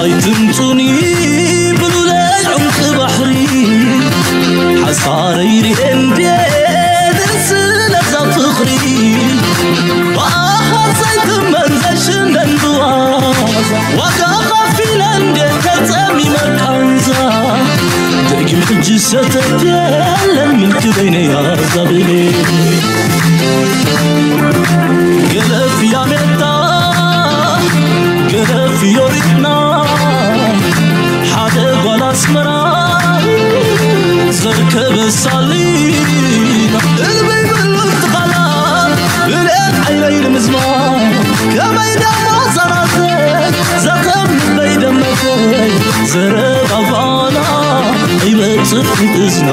ኣይትምጹኒ ብሉለይ ዑምቂ ባሕሪ ሓሳረይ ርኤ እንዴ ደስ ለዛ ፍቕሪ ብኣኻት ዘይትመን ዘይሽነን ብዋዛ ዋጋ ኸፊለ እንዴ ተጸሚመ ቃንዛ ደጊም ሕጂ ሰተት የለን ምልክበይነ ያዛብሌ ገለፍ ያሜታ ገለፍ ዮሪትና ሓደ ጓል ኣስመራ ዘርከበ ሳሊና እልበይ ብሉ ትኻላ ብልኤት ዓይነይ ንምዝማ ከመይ ደሞ ዘራተይ ዘኸም ልበይ ደመተይ ዘረባባና ይበጽሕ እዝና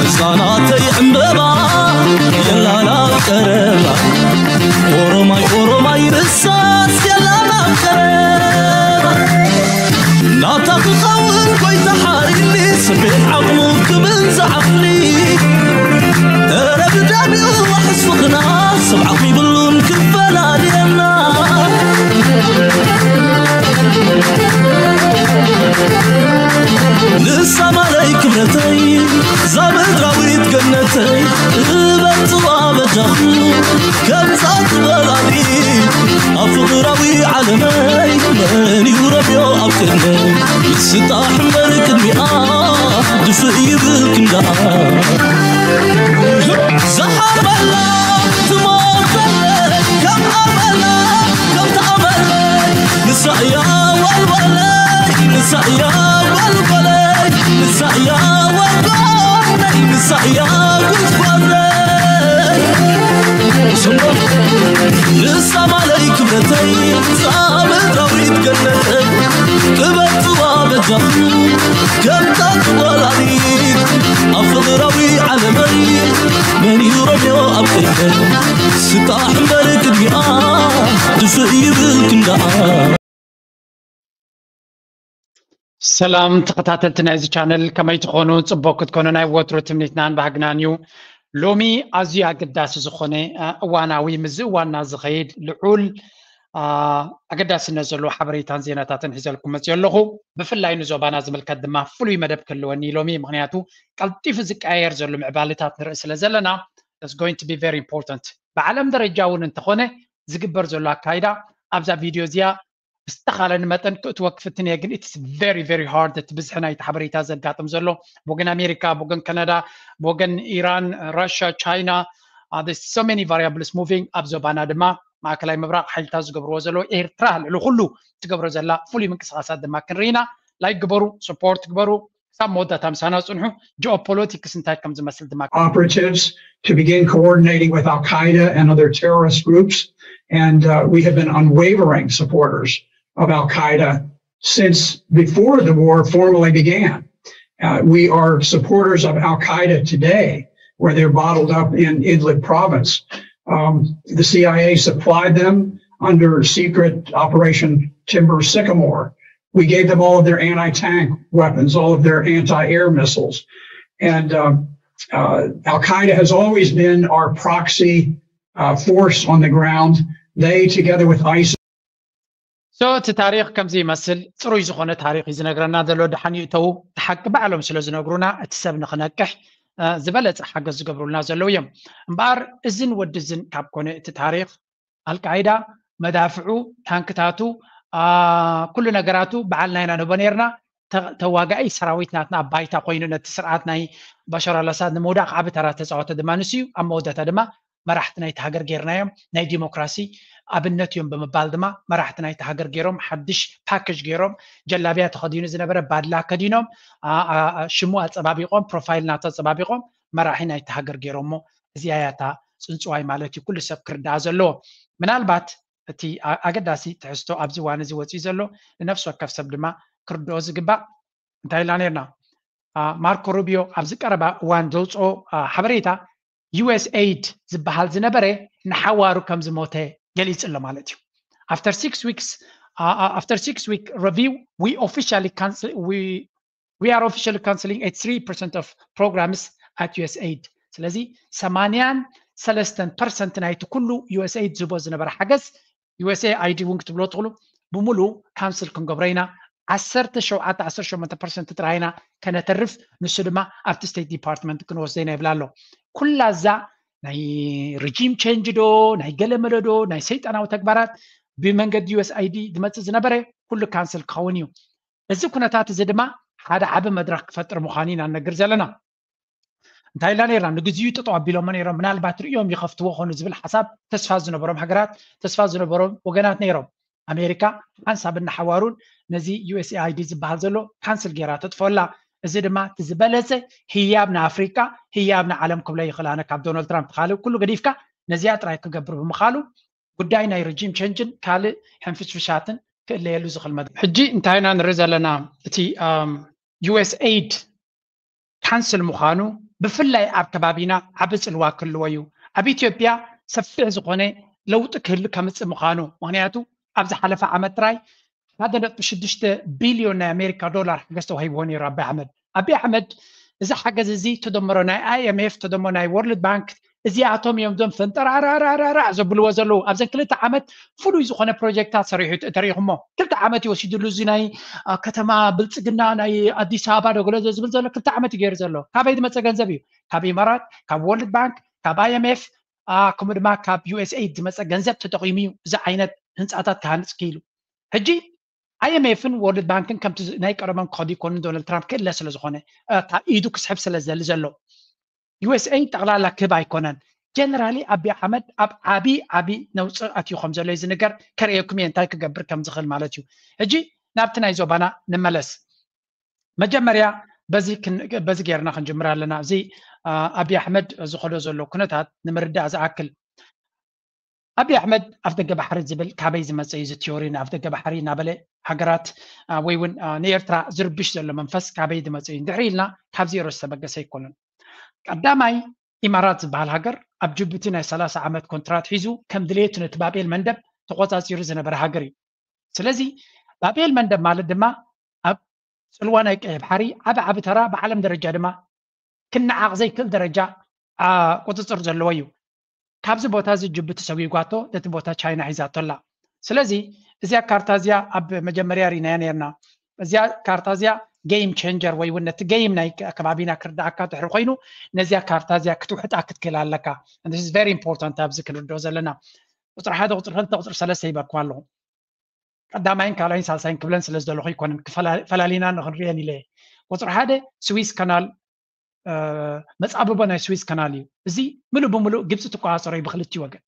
እዛናተይ ዕምበባ የላና ቀረባ ኦሮማይ ኦሮማይ ርሳስ የላና ቀረባ ናታ ክኸውን ጎይታ ሓሪኒ ስቤት ዓቕሙ ክብል ዝዓቕሊ እረ ብዳቢኡ ዋሕስ ፍቕና ሰብ ዓቕሚ ይብሉን ክፈላልየና ንሳ ማለይ ክብረተይ ዛ ምድራዊት ገነተይ እበልጽዋ በጃኹ ከምዛ ትበላሊ ኣብ ፍቕራዊ ዓለመይ መን እዩ ረብዮ ኣብ ቅድመይ ስጣሕ እምበር ቅድሚኣ ድፍእ ይብል ክንዳኣ ዝሓርበላ ትሞተለይ ከም ኣመላ ከም ተኣመለይ ንሳ እያ ዋልዋለይ ንሳ እያ ዋልዋለይ ንሳ እያ ዋልዋለይ ንሳ እያ ጉዝጓዘይ ንሳ ማለይ ክብረተይ ዛ ምድራዊት ገነተይ ክበጽዋ በጃኹ ከምታ ትወላዲት ኣብ ፍቕራዊ ዓለመይ መን እዩ ረብዮ ኣብ ቅድመይ ስጣሕ እምበር ቅድሚኣ ድፍእ ይብል ክንዳኣ ሰላም ተኸታተልቲ ናይዚ ቻነል ከመይ ትኾኑ? ፅቡቅ ክትኮኑ ናይ ወትሩ ትምኒትናን ባህግናን እዩ። ሎሚ ኣዝዩ ኣገዳሲ ዝኾነ እዋናዊ ምስዚ እዋንና ዝኸይድ ልዑል ኣገዳስነት ዘለዎ ሓበሬታን ዜናታትን ሒዘልኩም መፅዮ ኣለኹ። ብፍላይ ንዞባና ዝምልከት ድማ ፍሉይ መደብ ክህልወኒ ሎሚ፣ ምክንያቱ ቀልጢፉ ዝቀያየር ዘሎ ምዕባለታት ንርኢ ስለ ዘለና it's going to be very important። ብዓለም ደረጃ እውን እንተኾነ ዝግበር ዘሎ ኣካይዳ ኣብዛ ቪድዮ እዚኣ ብዝተኻለኒ መጠን ክእትወ ክፍትን እየ፣ ግን it's very very hard። እቲ ብዝሒ ናይቲ ሓበሬታ ዘጋጥም ዘሎ ብወገን ኣሜሪካ፣ ብወገን ካናዳ፣ ብወገን ኢራን፣ ራሽያ፣ ቻይና፣ so many variables moving። ኣብ ዞባና ድማ ማእከላይ ምብራቕ ሓይልታት ዝገብርዎ ዘለዉ፣ ኤርትራ ልዕሊ ኩሉ ትገብሮ ዘላ ፍሉይ ምንቅስቓሳት ድማ ክንርኢ ኢና። ላይክ ግበሩ፣ ሰፖርት ግበሩ። ክሳብ መወዳእታ ምሳና ጽንሑ። ጂኦፖለቲክስ እንታይ ከም ዝመስል ድማ operatives to begin coordinating with Al Qaeda and other terrorist groups. And uh, we have been unwavering supporters of Al Qaeda since before the war formally began. Uh, we are supporters of Al Qaeda today, where they're bottled up in Idlib province. Um, the C I A supplied them under secret Operation Timber Sycamore. We gave them all of their anti tank weapons, all of their anti air missiles. And um, uh, Al Qaeda has always been our proxy uh, force on the ground. They, together with ISIS, so እቲ ታሪኽ ከምዚ ይመስል። ጽሩይ ዝኾነ ታሪኽ እዩ ዝነግረና ዘሎ። ደሓን ይእተዉ፣ እቲ ሓቂ ባዕሎም ስለ ዝነግሩና እቲ ሰብ ንኽነቅሕ ዝበለጸ ሓገዝ ዝገብሩልና ዘለዉ እዮም። እምበኣር እዝን ወዲ እዝን ካብ ኮነ እቲ ታሪኽ ኣልቃይዳ መዳፍዑ፣ ታንክታቱ፣ ኩሉ ነገራቱ በዓልና ኢና ንህቦ ነርና። ተዋጋኢ ሰራዊት ናትና ኣብ ባይታ ኮይኑ ነቲ ስርዓት ናይ ባሻር ኣልኣሳድ ንምውዳቕ ዓቢ ተራ ተፃወተ ድማ ንሱ እዩ። ኣብ መወዳእታ ድማ መራሕቲ ናይቲ ሃገር ጌርናዮም፣ ናይ ዲሞክራሲ ኣብነት እዮም ብምባል ድማ መራሕቲ ናይቲ ሃገር ጌሮም ሓድሽ ፓኬጅ ጌሮም፣ ጀላብያ ተኸዲኑ ዝነበረ ባድላ ከዲኖም፣ ሽሙ ኣፀባቢቖም፣ ፕሮፋይል ናቱ ኣፀባቢቖም መራሒ ናይቲ ሃገር ጌሮሞ። እዚኣ እያ እታ ፅንፅዋይ ማለት እዩ ኩሉ ሰብ ክርዳኣ ዘለዎ። ምናልባት እቲ ኣገዳሲ ትሕዝቶ ኣብዚ እዋን እዚ ወፂኡ ዘሎ ንነፍሲ ወከፍ ሰብ ድማ ክርድኦ ዝግባእ እንታይ ኢልና ነርና? ማርኮ ሩቢዮ ኣብዚ ቀረባ እዋን ዘውፅኦ ሓበሬታ ዩኤስኤይድ ዝበሃል ዝነበረ ንሓዋሩ ከም ዝሞተ ገሊፁ ኣሎ ማለት እዩ። After six weeks, after six week review, we officially cancel, we we are officially canceling eighty-three percent of programs at USAID። ስለዚ ሰማንያን ሰለስተን ፐርሰንት ናይቲ ኩሉ ዩኤስኤይድ ዝህቦ ዝነበረ ሓገዝ ዩኤስኤኣይዲ እውን ክትብሎ ትኽእሉ ብምሉ ካንስል ክንገብሮ ኢና፣ ዓሰርተ ሸውዓተ ዓሰርተ ሸሞንተ ፐርሰንት ጥራይና ከነተርፍ፣ ንሱ ድማ ኣብቲ ስቴት ዲፓርትመንት ክንወስደና ይብላ ኣሎ። ኩላ እዛ ናይ ሪጂም ቸንጅ ዶ ናይ ገለመለ ዶ ናይ ሰይጣናዊ ተግባራት ብመንገዲ ዩኤስኣይዲ ዝመፅእ ዝነበረ ኩሉ ካንስል ክኸውን እዩ። እዚ ኩነታት እዚ ድማ ሓደ ዓቢ መድረኽ ክፈጥር ምዃኑ ኢና ንነግር ዘለና። እንታይ ኢልና ነርና? ንግዚኡ ጠጠው ኣቢሎሞ ነይሮም፣ ምናልባት ርእዮም ይኸፍትዎ ኾኑ ዝብል ሓሳብ ተስፋ ዝነበሮም ሃገራት፣ ተስፋ ዝነበሮም ወገናት ነይሮም። ኣሜሪካ ሓንሳብ እናሓዋሩን ነዚ ዩኤስኤኣይዲ ዝበሃል ዘሎ ካንስል ጌራ ተጥፈላ። እዚ ድማ እቲ ዝበለጸ ህያብ ንኣፍሪቃ፣ ህያብ ንዓለም ክብሎ ይኽእል። ኣነ ካብ ዶናልድ ትራምፕ ካልእ ኩሉ ገዲፍካ ነዚኣ ጥራይ ክገብር ብምኻሉ ጉዳይ ናይ ሪጂም ቸንጅን ካልእ ሕንፍሽፍሻትን ክእለየሉ ዝኽእል መድረኽ። ሕጂ እንታይ ኢና ንርኢ ዘለና? እቲ ዩኤስኤይድ ካንስል ምዃኑ ብፍላይ ኣብ ከባቢና ዓቢ ጽልዋ ክህልዎ እዩ። ኣብ ኢትዮጵያ ሰፊሕ ዝኾነ ለውጢ ክህሉ ከምጽእ ምዃኑ፣ ምኽንያቱ ኣብ ዝሓለፈ ዓመት ጥራይ ሓደ ነጥቢ ሽዱሽተ ቢልዮን ናይ ኣሜሪካ ዶላር ሓገዝ ተዋሂብዎ ነይሩ ኣቢ ኣሕመድ። ኣቢ ኣሕመድ እዚ ሓገዝ እዚ ተደምሮ ናይ ኣይኤምኤፍ ተደምሮ ናይ ወርልድ ባንክ እዚኣቶም እዮም ዞም ፈንጠራራራራ ዘብልዎ ዘለዉ። ኣብዘን ክልተ ዓመት ፍሉይ ዝኾነ ፕሮጀክታት ሰሪሑ ተሪኹሞ። ክልተ ዓመት እዩ ወሲድሉ እዚ ናይ ከተማ ብልፅግና ናይ ኣዲስ ኣበባ ዶ ገለ ዝብል ዘሎ ክልተ ዓመት እዩ ገይሩ ዘሎ። ካበይ ዝመፀ ገንዘብ እዩ? ካብ ኢማራት፣ ካብ ወርልድ ባንክ፣ ካብ ኣይኤምኤፍ፣ ከምኡ ድማ ካብ ዩኤስኤይድ ዝመፀ ገንዘብ ተጠቒሙ እዩ እዚ ዓይነት ህንፃታት ክሃንፅ ክኢሉ። ሕጂ ኣይኤምኤፍን ወርልድ ባንክን ከምቲ ናይ ቀደሞም ክኸዱ ይኮኑን ዶናልድ ትራምፕ ክእለ ስለ ዝኾነ ኢዱ ክስሕብ ስለ ዝደሊ ዘሎ ዩኤስኤይድ ጠቕላላ ክህብ ኣይኮነን። ጀነራሊ ኣቢ ኣሕመድ ኣብ ዓቢ ዓቢ ነውፂ ኣትዩ ከም ዘሎ እዩ ዝንገር። ከርእየኩም እየ እንታይ ክገብር ከም ዝኽእል ማለት እዩ። ሕጂ ናብቲ ናይ ዞባና ንመለስ። መጀመርያ በዚ ጌርና ክንጅምር ኣለና። እዚ ኣቢ ኣሕመድ ዝኸዶ ዘሎ ኩነታት ንምርዳእ ዝኣክል ኣቢ ኣሕመድ ኣፍ ደገ ባሕሪ ዝብል ካበይ ዝመፀ እዩ እዚ ቲዮሪ? ንኣፍ ደገ ባሕሪ እናበለ ሃገራት ወይ እውን ንኤርትራ ዝርብሽ ዘሎ መንፈስ ካበይ ዝመፀ እዩ? ድሕሪ ኢልና ካብ ዜሮ ዝተበገሰ ኣይኮነን። ቀዳማይ ኢማራት ዝበሃል ሃገር ኣብ ጅቡቲ ናይ ሰላሳ ዓመት ኮንትራት ሒዙ ከም ድሌቱ ነቲ ባብኤል መንደብ ተቆፃፂሩ ዝነበረ ሃገር እዩ። ስለዚ ባብኤል መንደብ ማለት ድማ ኣብ ፅልዋ ናይ ቀይሕ ባሕሪ ዓቢ ዓቢ ተራ ብዓለም ደረጃ ድማ ክነዓቕ ዘይክእል ደረጃ ቁፅፅር ዘለዎ እዩ። ካብዚ ቦታ እዚ ጅቡቲ ሰጒጓቶ ነቲ ቦታ ቻይና ሒዛቶ ኣላ። ስለዚ እዚኣ ካርታ እዚኣ ኣብ መጀመርያ ርኢናያ ነርና። እዚኣ ካርታ እዚኣ ጌም ቸንጀር ወይ እውን ነቲ ጌም ናይ ከባቢና ክርዳኣካ ድሕሪ ኮይኑ ነዚኣ ካርታ እዚኣ ክትውሕጣ ክትክእል ኣለካ። ቨሪ ኢምፖርታንት ኣብዚ ክንርድኦ ዘለና ቁፅሪ ሓደ ቁፅሪ ክልተ ቁፅሪ ሰለስተ ይበልኩም ኣለኹ። ቀዳማይን ካልኣይን ሳልሳይን ክብለን ስለ ዝደለኹ ኣይኮነን፣ ፈላሊና ንክንሪአን ኢለ። ቁፅሪ ሓደ ስዊስ ካናል መፃብቦ ናይ ስዊስ ካናል እዩ። እዚ ምሉእ ብምሉእ ግብፂ ትቆፃፀሮ እዩ ብክልቲኡ ወገን።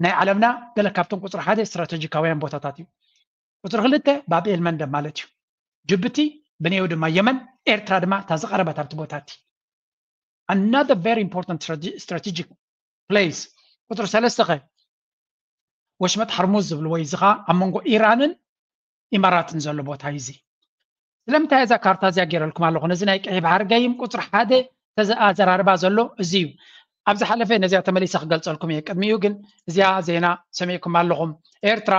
ናይ ዓለምና ገለ ካብቶም ቁፅሪ ሓደ ስትራቴጂካውያን ቦታታት እዩ። ቁፅሪ ክልተ ባብኤል መንደብ ማለት እዩ። ጅቡቲ ብኔው ድማ የመን፣ ኤርትራ ድማ እታ ዝቐረበት ኣብቲ ቦታ እቲ another very important strategic place። ቁፅሪ ሰለስተ ኸ ወሽመጥ ሓርሙዝ ዝብልዎ እዩ። እዚ ኸዓ ኣብ መንጎ ኢራንን ኢማራትን ዘሎ ቦታ እዩ። እዚ ስለምንታይ እዛ ካርታ እዚኣ ገይረልኩም ኣለኹ? ነዚ ናይ ቀይ ባሕሪ ገይም ቁፅሪ ሓደ ኣዘራርባ ዘሎ እዚ እዩ። ኣብ ዝሓለፈ ነዚኣ ተመሊሰ ክገልፀልኩም እየ። ቅድሚኡ ግን እዚኣ ዜና ሰሚዕኩም ኣለኹም። ኤርትራ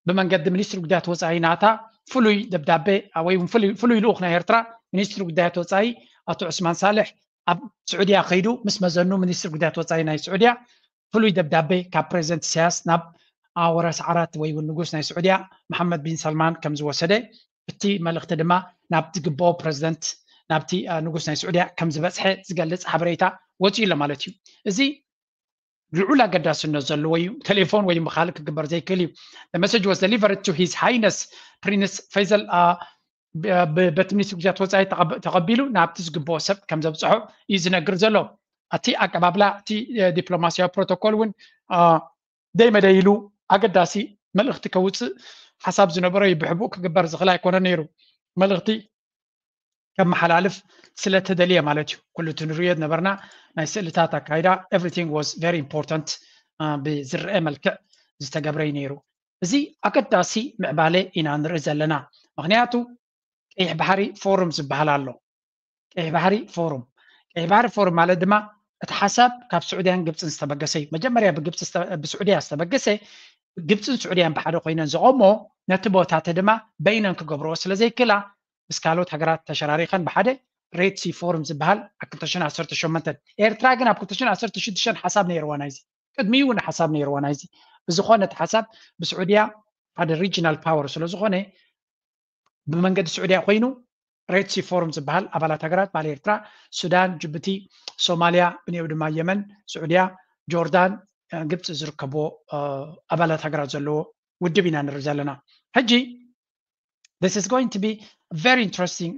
ብመንገዲ ሚኒስትሪ ጉዳያት ወፃኢ ናታ ፍሉይ ደብዳቤ ወይ ፍሉይ ልኡኽ ናይ ኤርትራ ሚኒስትሪ ጉዳያት ወፃኢ ኣቶ ዑስማን ሳልሕ ኣብ ስዑድያ ከይዱ ምስ መዘኑ ሚኒስትሪ ጉዳያት ወፃኢ ናይ ስዑድያ ፍሉይ ደብዳቤ ካብ ፕሬዚደንት ኢሳያስ ናብ ወራስ ዓራት ወይ እውን ንጉስ ናይ ስዑድያ መሓመድ ቢን ሰልማን ከም ዝወሰደ፣ እቲ መልእኽቲ ድማ ናብ ዝግብኦ ፕሬዚደንት ናብቲ ንጉስ ናይ ስዑድያ ከም ዝበፅሐ ዝገልፅ ሓበሬታ ወፂኡ ኣሎ ማለት እዩ። እዚ ልዑል ኣገዳስነት ዘለዎ እዩ። ቴሌፎን ወይ ብካልእ ክግበር ዘይክእል እዩ። The message was delivered to His Highness Prince Faisal በቲ ሚኒስትሪ ጉዳያት ወፃኢ ተቐቢሉ ናብቲ ዝግብኦ ሰብ ከም ዘብፅሖ እዩ ዝነግር ዘሎ። እቲ ኣቀባብላ እቲ ዲፕሎማሲያዊ ፕሮቶኮል እውን ደይመደይ ኢሉ ኣገዳሲ መልእኽቲ ከውፅእ ሓሳብ ዝነበሮ እዩ። ብሕቡእ ክግበር ዝኽእል ኣይኮነ ነይሩ። መልእኽቲ ከመሓላልፍ ስለተደልየ ማለት እዩ። ኩሉ እቲ ንርእዮ ዝነበርና ናይ ስእልታት ኣካይዳ everything was very important ብዝረአ መልክዕ ዝተገብረ እዩ ነይሩ። እዚ ኣገዳሲ ምዕባለ ኢና ንርኢ ዘለና። ምኽንያቱ ቀይሕ ባሕሪ ፎሩም ዝበሃል ኣሎ። ቀይሕ ባሕሪ ፎሩም ቀይሕ ባሕሪ ፎሩም ማለት ድማ እቲ ሓሳብ ካብ ስዑድያን ግብፅን ዝተበገሰ እዩ። መጀመርያ ብስዑድያ ዝተበገሰ ግብፅን ስዑድያን ብሓደ ኮይነን ዘቐሞ ነቲ ቦታተ ድማ በይነን ክገብርኦ ስለ ዘይክእላ ምስ ካልኦት ሃገራት ተሸራሪኸን ብሓደ ሬድ ሲ ፎርም ዝበሃል ኣብ ክልተ ሽሕን ዓሰርተ ሸሞንተን ኤርትራ ግን ኣብ ክልተ ሽሕን ዓሰርተ ሽዱሽተን ሓሳብ ነይርዋ ናይዚ ቅድሚኡ እውን ሓሳብ ነይርዋ ናይዚ ብዝኾነ እቲ ሓሳብ ብስዑድያ ሓደ regional power ስለ ዝኾነ ብመንገዲ ስዑድያ ኮይኑ ሬድ ሲ ፎሩም ዝበሃል ኣባላት ሃገራት በዓል ኤርትራ፣ ሱዳን፣ ጅቡቲ፣ ሶማልያ፣ ብንየው ድማ የመን፣ ስዑድያ፣ ጆርዳን፣ ግብፂ ዝርከብዎ ኣባላት ሃገራት ዘለዎ ውድብ ኢና ንርኢ ዘለና። ሕጂ this is going to be very interesting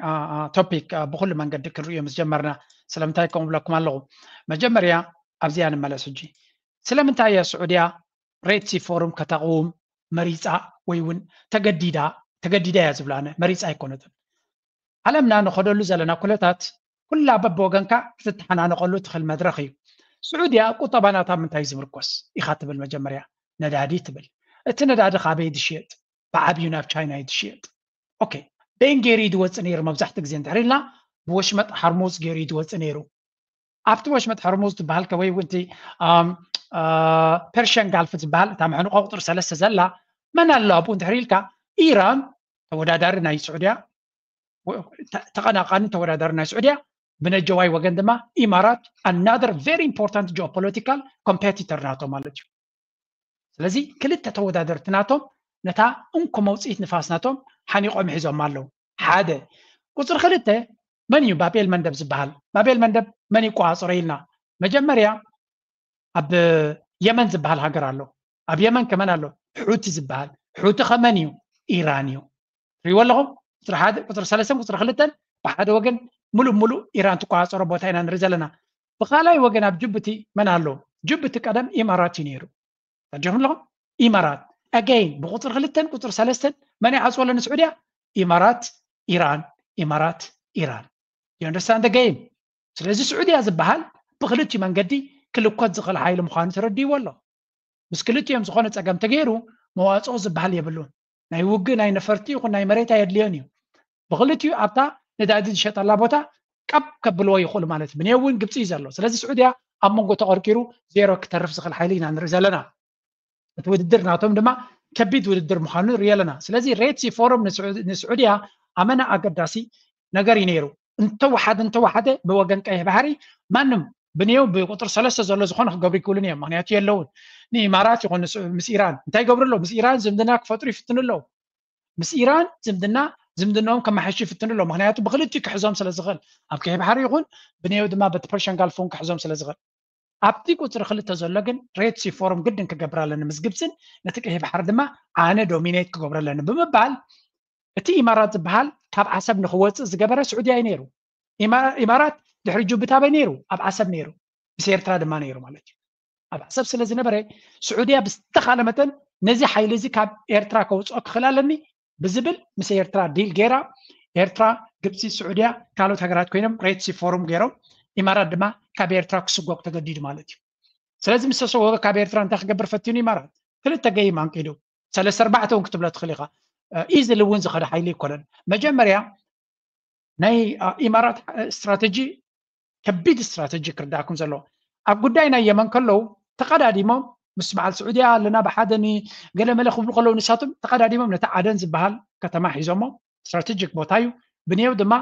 topic ብኩሉ መንገዲ ክንርእዮ ምስ ጀመርና። ስለምንታይ ከምኡ ብለኩም ኣለኹ? መጀመርያ ኣብዚኣ ንመለስ። ሕጂ ስለምንታይ እያ ስዑድያ ሬድ ሲ ፎሩም ከተቕውም መሪፃ ወይ እውን ተገዲዳ? ተገዲዳ እያ ዝብላ፣ ኣነ መሪፃ ኣይኮነትን። ዓለምና ንኸደሉ ዘለና ኩነታት ኩላ በብወገንካ ክትተሓናነቐሉ ትኽእል መድረኽ እዩ። ስዑድያ ቁጠባ ናታ ምንታይ ዝምርኮስ ኢኻ ትብል? መጀመርያ ነዳዲ ትብል። እቲ ነዳዲ ካበይ ዝሽየጥ? ብዓብዩ ናብ ቻይና እዩ ዝሽየጥ። ኦኬ፣ በይን ገይሩ እዩ ዝወፅእ ነይሩ? መብዛሕትኡ ግዜ እንድሕር ኢልና ብወሽመጥ ሃርሙዝ ገይሩ እዩ ዝወፅእ ነይሩ። ኣብቲ ወሽመጥ ሃርሙዝ ዝበሃል ከ ወይ እውን እቲ ፐርሽን ጋልፍ ዝበሃል እታ መሕንቆ ቁፅሪ ሰለስተ ዘላ መን ኣሎ ኣብኡ እንድሕር ኢልካ ኢራን ተወዳዳሪ ናይ ስዑድያ፣ ተቐናቃኒ ተወዳዳሪ ናይ ስዑድያ፣ ብነጀዋይ ወገን ድማ ኢማራት፣ another very important geopolitical competitor ናቶም ማለት እዩ። ስለዚ ክልተ ተወዳደርቲ ናቶም ነታ እንኮ መውፅኢት ንፋስ ናቶም ሓኒቆም ሒዞም ኣለዉ። ሓደ። ቁፅሪ ክልተ መን እዩ? ባቤል መንደብ ዝበሃል። ባቤል መንደብ መን ይቆፃፀሮ ኢልና መጀመርያ ኣብ የመን ዝበሃል ሃገር ኣሎ። ኣብ የመን ከመን ኣሎ? ሑቲ ዝበሃል። ሑቲ ከመን እዩ? ኢራን እዩ። ትሪእዎ ኣለኹም? ቁፅሪ ሓደ፣ ቁፅሪ ሰለስተን ቁፅሪ ክልተን ብሓደ ወገን ሙሉእ ሙሉእ ኢራን ትቆፃፀሮ ቦታ ኢና ንርኢ ዘለና። ብካልኣይ ወገን ኣብ ጅቡቲ መን ኣሎ? ጅቡቲ ቀደም ኢማራት እዩ ነይሩ። ተረዲኹም ኣለኹም? ኢማራት። ኣገይን ብቁፅሪ ክልተን ቁፅሪ ሰለስተን መን ይዓፅወለን ንስዑድያ? ኢማራት፣ ኢራን፣ ኢማራት፣ ኢራን። You understand the game? ስለዚ ስዑድያ ዝበሃል ብክልቲኡ መንገዲ ክልኮት ዝኽእል ሓይሊ ምዃኑ ተረዲእዎ ኣሎ። ምስ ክልቲኦም ዝኾነ ፀገም ተገይሩ መዋፅኦ ዝበሃል የብሉን። ናይ ውግእ ናይ ነፈርቲ ይኹን ናይ መሬት ኣየድልዮን እዩ። ብክልቲኡ ኣብታ ነዳዲ ዝሸጠላ ቦታ ቀብ ከብልዎ ይኽእሉ ማለት እዩ። ብንየው እውን ግብፂ እዩ ዘሎ። ስለዚ ስዑድያ ኣብ መንጎ ተቐርቂሩ ዜሮ ክተርፍ ዝኽእል ሓይሊ ኢና ንርኢ ዘለና። እቲ ውድድር ናቶም ድማ ከቢድ ውድድር ምዃኑ ንርኢ ኣለና። ስለዚ ሬድ ሲ ፎረም ንስዑድያ ኣመና ኣገዳሲ ነገር እዩ ነይሩ። እንተወሓደ እንተወሓደ ብወገን ቀይሕ ባሕሪ ማንም ብንየው ብቁፅሪ ሰለስተ ዘሎ ዝኾነ ክገብሩ ይክእሉን እዮም። ምክንያቱ የለውን። ንኢማራት ይኹን ምስ ኢራን እንታይ ይገብሩ ኣለዉ? ምስ ኢራን ዝምድና ክፈጥሩ ይፍትኑ ኣለዉ። ምስ ኢራን ዝምድና ዝምድናኦም ከመሓይሹ ይፍትኑ ኣለዉ። ምክንያቱ ብክልቲኡ ክሕዞም ስለ ዝኽእል፣ ኣብ ቀይሕ ባሕሪ ይኹን ብንየው ድማ በቲ ፐርሽን ጋልፍ እውን ክሕዞም ስለ ዝኽእል። ኣብቲ ቁፅሪ ክልተ ዘሎ ግን ሬድ ሲ ፎረም ግድን ክገብር ኣለኒ ምስ ግብፅን ነቲ ቀይሕ ባሕሪ ድማ ኣነ ዶሚኔት ክገብሮ ኣለኒ ብምባል እቲ ኢማራት ዝበሃል ካብ ዓሰብ ንክወፅእ ዝገበረ ስዑድያ እዩ ነይሩ። ኢማራት ድሕሪ ጅቡቲ ኣበይ ነይሩ? ኣብ ዓሰብ ነይሩ። ምስ ኤርትራ ድማ ነይሩ ማለት እዩ። ኣብ ዓሰብ ስለ ዝነበረ ስዑድያ ብዝተኻለ መጠን ነዚ ሓይሊ እዚ ካብ ኤርትራ ከውፅኦ ክኽእል ኣለኒ ብዝብል ምስ ኤርትራ ዲል ገይራ ኤርትራ፣ ግብፂ፣ ስዑድያ ካልኦት ሃገራት ኮይኖም ሬድ ሲ ፎሩም ገይሮም ኢማራት ድማ ካብ ኤርትራ ክስጎግ ተገዲዱ ማለት እዩ። ስለዚ ምስ ተሰጎገ ካብ ኤርትራ እንታይ ክገብር ፈቲኑ ኢማራት? ክልተ ገይም ኣንቂዱ ሰለስተ ኣርባዕተ እውን ክትብሎ ትኽእል ኢኻ። ኢዝሊ እውን ዝኸደ ሓይሊ ኣይኮነን። መጀመርያ ናይ ኢማራት ስትራተጂ ከቢድ ስትራተጂ ክርዳእኩም ዘለዎ ኣብ ጉዳይ ናይ የመን ከለዉ ተቐዳዲሞም ምስ በዓል ስዑድያ ኣለና ብሓደ ገለመለ ክብሉ ከለዉ ንሳቶም ተቐዳዲሞም ነቲ ዓደን ዝበሃል ከተማ ሒዞሞ ስትራቴጂክ ቦታ እዩ። ብንየው ድማ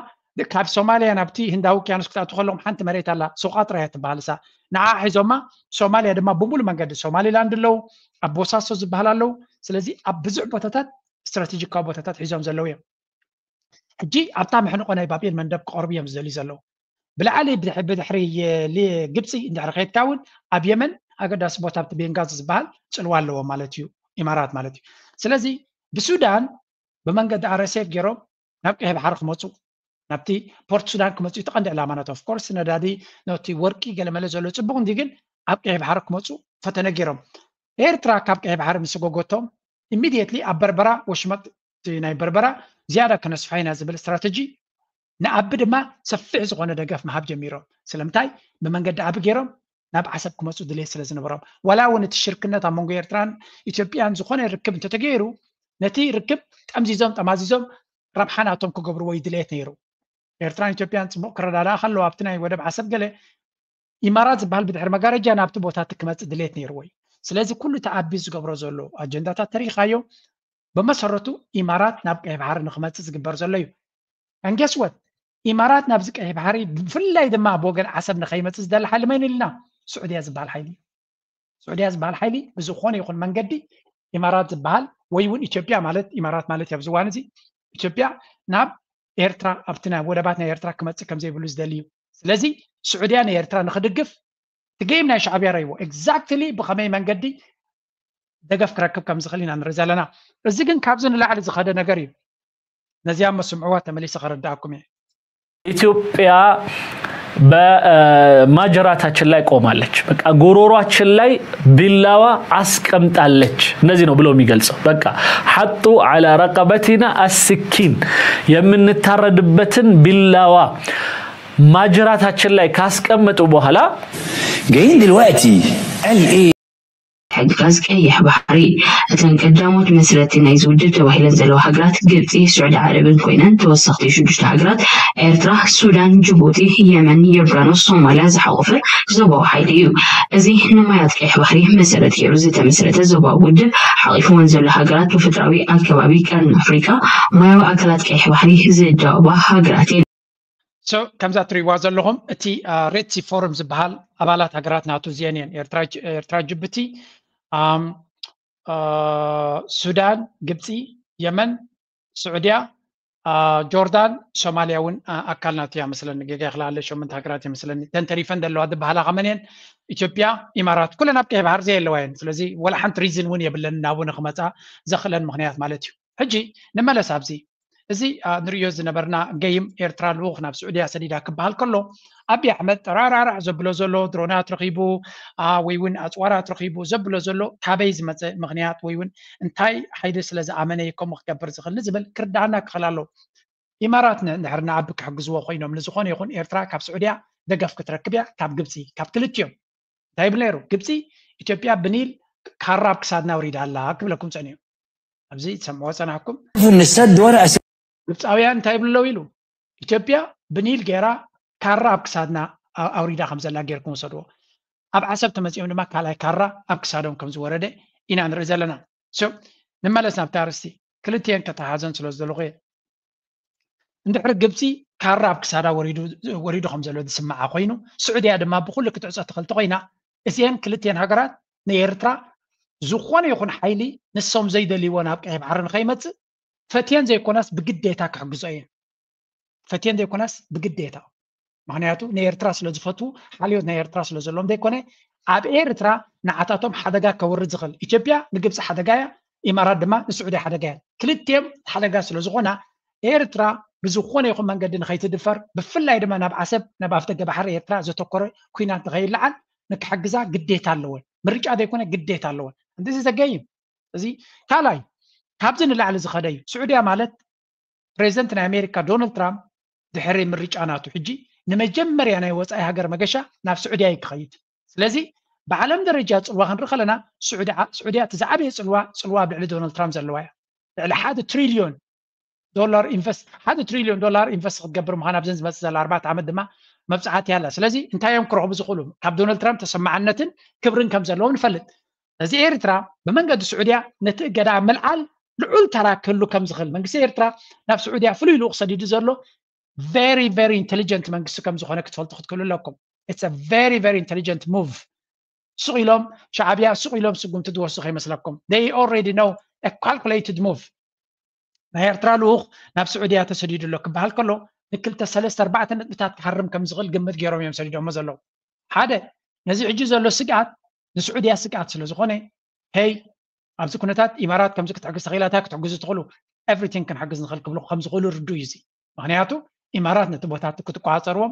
ካብ ሶማልያ ናብቲ ህንዳዊ ውቅያኖስ ክትኣቱ ከለኹም ሓንቲ መሬት ኣላ ሶቃጥራ እያ ትበሃል እሳ ንዓ ሒዞማ። ሶማልያ ድማ ብሙሉ መንገዲ ሶማሊላንድ ኣለዉ ኣብ ቦሳሶ ዝበሃል ኣለዉ። ስለዚ ኣብ ብዙሕ ቦታታት ስትራቴጂካዊ ቦታታት ሒዞም ዘለዉ እዮም። ሕጂ ኣብታ መሕንቆ ናይ ባቤል መንደብ ክቐርቡ እዮም ዝደልዩ ዘለዉ። ብላዕሊ ብድሕሪ ግብፂ እንድሕሪ ከይድካ እውን ኣብ የመን ኣገዳሲ ቦታ ኣብቲ ቤንጋዚ ዝበሃል ፅልዋ ኣለዎ ማለት እዩ ኢማራት ማለት እዩ። ስለዚ ብሱዳን ብመንገዲ ኣረሴፍ ገይሮም ናብ ቀይሕ ባሕሪ ክመፁ ናብቲ ፖርት ሱዳን ክመፁ እዩ ተቐንዲ ዕላማ ናቶ ኦፍኮርስ ነዳዲ ነቲ ወርቂ ገለመለ ዘሎ ፅቡቅ እንዲ ግን ኣብ ቀይሕ ባሕሪ ክመፁ ፈተነ ገይሮም ኤርትራ ካብ ቀይሕ ባሕሪ ምስ ጎጎቶም ኢሚድየትሊ ኣብ በርበራ ወሽመጥ ናይ በርበራ ዝያዳ ከነስፋ ኢና ዝብል ስትራተጂ ንኣቢ ድማ ሰፊሕ ዝኾነ ደገፍ ምሃብ ጀሚሮም። ስለምንታይ ብመንገዲ ኣቢ ገይሮም ናብ ዓሰብ ክመፁ ድሌት ስለ ዝነበሮም ዋላ እውን እቲ ሽርክነት ኣብ መንጎ ኤርትራን ኢትዮጵያን ዝኾነ ርክብ እንተተገይሩ ነቲ ርክብ ጠምዚዞም ጠማዚዞም ረብሓ ናቶም ክገብርዎ እዩ ድሌት ነይሩ። ኤርትራን ኢትዮጵያን ፅቡቅ ክረዳዳኣ ከለዎ ኣብቲ ናይ ወደብ ዓሰብ ገለ ኢማራት ዝበሃል ብድሕሪ መጋረጃ ናብቲ ቦታ እቲ ክመፅእ ድሌት ነይርዎ እዩ። ስለዚ ኩሉ እቲ ኣቢ ዝገብሮ ዘሎ ኣጀንዳታት ተሪኢኻዮ ብመሰረቱ ኢማራት ናብ ቀይ ባሕሪ ንክመፅእ ዝግበር ዘሎ እዩ። And guess what? ኢማራት ናብዚ ቀይ ባሕሪ ብፍላይ ድማ ብወገን ዓሰብ ንከይመፅእ ዝደሊ ሓይሊ መን ኢልና? ስዑድያ ዝበሃል ሓይሊ እዩ። ስዑድያ ዝበሃል ሓይሊ ብዝኾነ ይኹን መንገዲ ኢማራት ዝበሃል ወይ እውን ኢትዮጵያ ማለት ኢማራት ማለት ኣብዚ እዋን እዚ ኢትዮጵያ ናብ ኤርትራ ኣብቲ ናይ ወደባት ናይ ኤርትራ ክመፅእ ከም ዘይብሉ ዝደሊ እዩ። ስለዚ ስዑድያ ንኤርትራ ንክድግፍ እቲ ጌም ናይ ሻዕብያ ረይዎ exactly ብኸመይ መንገዲ ደገፍ ክረክብ ከም ዝኽእል ኢና ንርኢ ዘለና። እዚ ግን ካብዚ ንላዕሊ ዝኸደ ነገር እዩ። ነዚኣ መስምዕዋ ተመሊሰ ከረዳእኩም እየ። ኢትዮጵያ በማጀራታችን ላይ ቆማለች። በቃ ጉሮሯችን ላይ ቢላዋ አስቀምጣለች። እንደዚህ ነው ብሎ የሚገልጸው። በቃ ሐጡ አላ ረቀበቲና አስኪን፣ የምንታረድበትን ቢላዋ ማጀራታችን ላይ ካስቀመጡ በኋላ جايين دلوقتي قال ايه؟ ሕግጋዝ ቀይሕ ባሕሪ። እተን ቀዳሞት መስረቲ ናይዚ ውድብ ተባሂለን ዘለዋ ሃገራት ግብፂ፣ ስዑዲ ዓረብን ኮይነን ተወሰኽቲ ሽዱሽተ ሃገራት ኤርትራ፣ ሱዳን፣ ጅቡቲ፣ የመን፣ ዮርዳኖስ፣ ሶማልያ ዝሓቆፈ ዞባዊ ሓይሊ እዩ። እዚ ንማያት ቀይሕ ባሕሪ መሰረት ገይሩ ዝተመስረተ ዞባዊ ውድብ ሓቂፍወን ዘሎ ሃገራት ብፍጥራዊ ኣከባቢ ቀርኒ ኣፍሪካ ማያዊ ኣካላት ቀይሕ ባሕሪ ዝዳወባ ሃገራት እየን። So ከምዛ ትሪእዋ ዘለኹም እቲ ሬድ ሲ ፎረም ዝበሃል ኣባላት ሃገራት ናቱ እዚአን እየን። ኤርትራ ጅ- ኤርትራ፣ ጅቡቲ፣ ኣም፣ አ፣ ሱዳን፣ ግብፂ፣ የመን፣ ስዑድያ፣ አ፣ ጆርዳን፣ ሶማልያ እውን አ፣ ኣካል ናቱ እያ መስለኒ። ጌጋ ይኽልኣለ ሸመንተ ሃገራት እየ መስለኒ። ተን ተሪፈን ዘለዋ ዝበሃላ ከመን እየን? ኢትዮጵያ፣ ኢማራት፣ ኩለን ኣብ ቀይሕ ባሕር ዘየለዋ እየን። ስለዚ ወላ ሓንቲ ሪዝን እውን የብለን ናብኡ ንክመፃ ዘኽእለን ምኽንያት ማለት እዩ። ሕጂ ንመለስ ኣብዚ እዚ አ፣ ንርእዮ ዝነበርና ገይም ኤርትራ ልኡኽ ናብ ስዑድያ ሰዲዳ ክበሃል ከሎ ኣቢ ኣሕመድ ጠራራራሕ ዘብሎ ዘሎ ድሮናት ረኺቡ አ፣ ወይ እውን ኣፅዋራት ረኺቡ ዘብሎ ዘሎ ካበይ ዝመፀ ምኽንያት ወይ እውን እንታይ ሓይሊ ስለ ዝኣመነ እዩ ከምኡ ክገብር ዝኽእል ንዝብል ክርዳኣና ክኽእል ኣለዎ። ኢማራት ን- እንድሕር ንኣቢ ክሕግዝዎ ኮይኖም ንዝኾነ ይኹን ኤርትራ ካብ ስዑድያ ደገፍ ክትረክብ እያ ካብ ግብፂ ካብ ክልቲኦም እንታይ ይብል ነይሩ ግብፂ ኢትዮጵያ ብኒል ካራ ኣብ ክሳድና ኣውሪዳ ኣላ ክብለኩም ፀኒሑ ኣብዚ ትሰምዕዎ ፀናሕኩም شوفوا ان السد ورقه ግብፃውያን እንታይ ይብሉ ኣለዉ ኢሉ ኢትዮጵያ ብኒል ገይራ ካራ ኣብ ክሳድና ኣ- ኣውሪዳ ከም ዘላ ገይርኩም ውሰድዎ ኣብ ዓሰብ ተመፂኦም ድማ ካልኣይ ካራ ኣብ ክሳዶም ከም ዝወረደ ኢና ንርኢ ዘለና So ንመለስ ናብቲ ኣርስቲ ክልቲኤን ከተሓዘን ስለ ዝደለኹ እየ እንድሕሪ ግብፂ ካራ ኣብ ክሳዳ ወሪዱ ወሪዱ ከም ዘሎ ዝስምዓ ኮይኑ ስዑድያ ድማ ብኩሉ ክትዕፆ ትኽእል ተኮይና እዚአን ክልቲኤን ሃገራት ንኤርትራ ዝኾነ ይኹን ሓይሊ ንሶም ዘይደልይዎ ናብ ቀይሕ ባሕሪ ንኸይመፅእ ፈትየን ዘይኮናስ ብግዴታ ክሕግዞ እየን ፈትየን ዘይኮናስ ብግዴታ ምክንያቱ ንኤርትራ ስለ ዝፈትዉ ሓልዮት ናይ ኤርትራ ስለ ዘለዎም ዘይኮነ ኣብ ኤርትራ ንዓታቶም ሓደጋ ከውርድ ዝኽእል ኢትዮጵያ ንግብፂ ሓደጋ እያ ኢማራት ድማ ንስዑዲ ሓደጋ እያ ክልቲኦም ሓደጋ ስለ ዝኾና ኤርትራ ብዝኾነ ይኹን መንገዲ ንኸይትድፈር ብፍላይ ድማ ናብ ዓሰብ ናብ ኣፍደገ ባሕሪ ኤርትራ ዘተኮረ ኩናት ንኸይለዓል ንክሕግዛ ግዴታ ኣለወን ምርጫ ዘይኮነ ግዴታ ኣለወን እንደዚ ዘገይም እዚ ካልኣይ ካብዚ ንላዕሊ ዝኸደ እዩ ስዑድያ ማለት ፕሬዚደንት ናይ ኣሜሪካ ዶናልድ ትራምፕ ድሕሪ ምርጫ ናቱ ሕጂ ንመጀመርያ ናይ ወፃኢ ሃገር መገሻ ናብ ስዑድያ እዩ ክኸይድ ስለዚ ብዓለም ደረጃ ፅልዋ ክንርኢ ከለና ስዑዲ ዓ- ስዑድያ እቲ ዝዓበየ ፅልዋ ፅልዋ ኣብ ልዕሊ ዶናልድ ትራምፕ ዘለዋ እያ ልዕሊ ሓደ ትሪልዮን ዶላር ኢንቨስት ሓደ ትሪልዮን ዶላር ኢንቨስት ክትገብር ምዃን ኣብዘን ዝመፅእ ዘላ ኣርባዕተ ዓመት ድማ መብፃዕቲ ኣላ ስለዚ እንታይ እዮም ክረኽቡ ዝኽእሉ ካብ ዶናልድ ትራምፕ ተሰማዕነትን ክብርን ከም ዘለዎም ንፈልጥ እዚ ኤርትራ ብመንገዲ ስዑድያ ነቲ እገዳ ኣብ ምልዓል ልዑል ተራ ክህሉ ከም ዝኽእል መንግስቲ ኤርትራ ናብ ስዑድያ ፍሉይ ልኡኽ ሰዲዱ ዘሎ very very intelligent መንግስቲ ከም ዝኾነ ክትፈልጡ ክትክእሉ ኣለኩም it's a very very intelligent move ሱቕ ኢሎም ሻዕብያ ሱቕ ኢሎም ስጉምቲ ዝወስዱ ከይመስለኩም they already know a calculated move ናይ ኤርትራ ልኡኽ ናብ ስዑድያ ተሰዲዱ ኣሎ ክበሃል ከሎ ንክልተ ሰለስተ ኣርባዕተ ነጥብታት ክሃርም ከም ዝኽእል ግምት ገይሮም እዮም ሰዲዶሞ ዘለዉ ሓደ ነዚ ሕጂ ዘሎ ስግኣት ንስዑድያ ስግኣት ስለ ዝኾነ ሄይ ኣብዚ ኩነታት ኢማራት ከምዚ ክትሕግዝ ተኽኢላታ ክትሕግዙ ትኽእሉ everything ክንሕግዝ ንኽእል ክብሉ ከም ዝኽእሉ ርዱ እዩ እዚ ምክንያቱ ኢማራት ነቲ ቦታ ክትቋፀርዎም